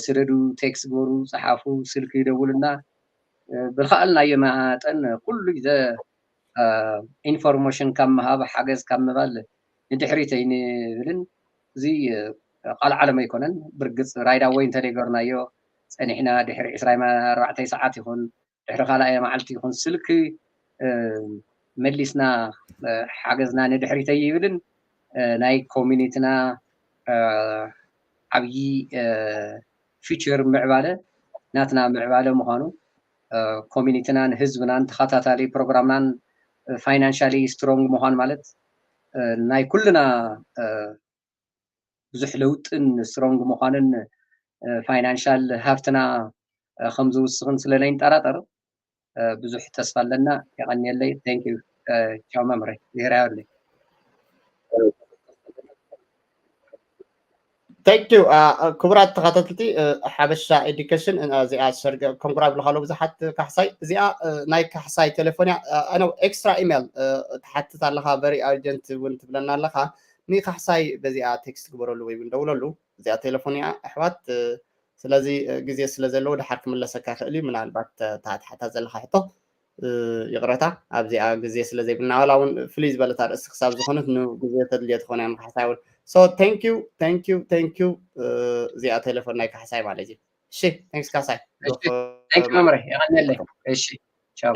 ስደዱ፣ ቴክስት ግበሩ፣ ጸሓፉ፣ ስልኪ ደውሉና። ብዝኸኣልናዮ መጠን ኩሉ ግዜ ኢንፎርሜሽን ካብ ምሃብ፣ ሓገዝ ካብ ምባል ንድሕሪት ኣይንብልን። እዚ ቃል ዓለም ኣይኮነን። ብርግጽ ራይዳወይ እንተደይገርናዮ ጸኒሕና ድሕሪ ዕስራ ኣርባዕተ ሰዓት ይኹን ድሕሪ ካልኣይ መዓልቲ ይኹን ስልኪ መሊስና ሓገዝና ንድሕሪት ኣይብልን። ናይ ኮሚኒቲና ዓብዪ ፊቸር ምዕባለ ናትና ምዕባለ ምዃኑ፣ ኮሚኒቲናን ህዝብናን ተኸታታሊ ፕሮግራምናን ፋይናንሻሊ ስትሮንግ ምዃን ማለት ናይ ኩልና ብዙሕ ለውጥን ስትሮንግ ምዃንን ፋይናንሻል ሃፍትና ከም ዝውስኽን ስለ ለይንጠራጠር ብዙሕ ተስፋ ኣለና። የቐንየለይ። Thank you። ቻው መምረ። ይህራዮለይ። Thank you። ክቡራት ተኸታተልቲ ሓበሻ ኤዱኬሽን፣ እዚኣ ሰርገ ኮንግራ ብልካሎ ብዙሓት ካሕሳይ። እዚኣ ናይ ካሕሳይ ቴሌፎን እያ። ኣነ ኤክስትራ ኢሜል ትሓትት ኣለኻ፣ very urgent እውን ትብለና ኣለኻ። ንካሕሳይ በዚኣ ቴክስት ግበረሉ ወይ እውን ደውለሉ። እዚኣ ቴሌፎን እያ ኣሕዋት። ስለዚ ግዜ ስለ ዘለዎ ድሓር ክምለሰካ ክእል እዩ። ምናልባት ታትሓታ ዘለካ ሕቶ ይቕረታ ኣብዚኣ ግዜ ስለ ዘይብልና፣ ዋላ እውን ፍልይ ዝበለት ኣርእስቲ ክሳብ ዝኾነት ንግዜ ተድልዮ ትኾን እያ ንካሕሳይ እውን። So thank you, thank you, thank you። እዚኣ ቴሌፎን ናይ ካሕሳይ ማለት እዩ። እሺ፣ thanks ካሕሳይ። Thank you መምረ፣ የቐንየለይ። እሺ፣ ቻው።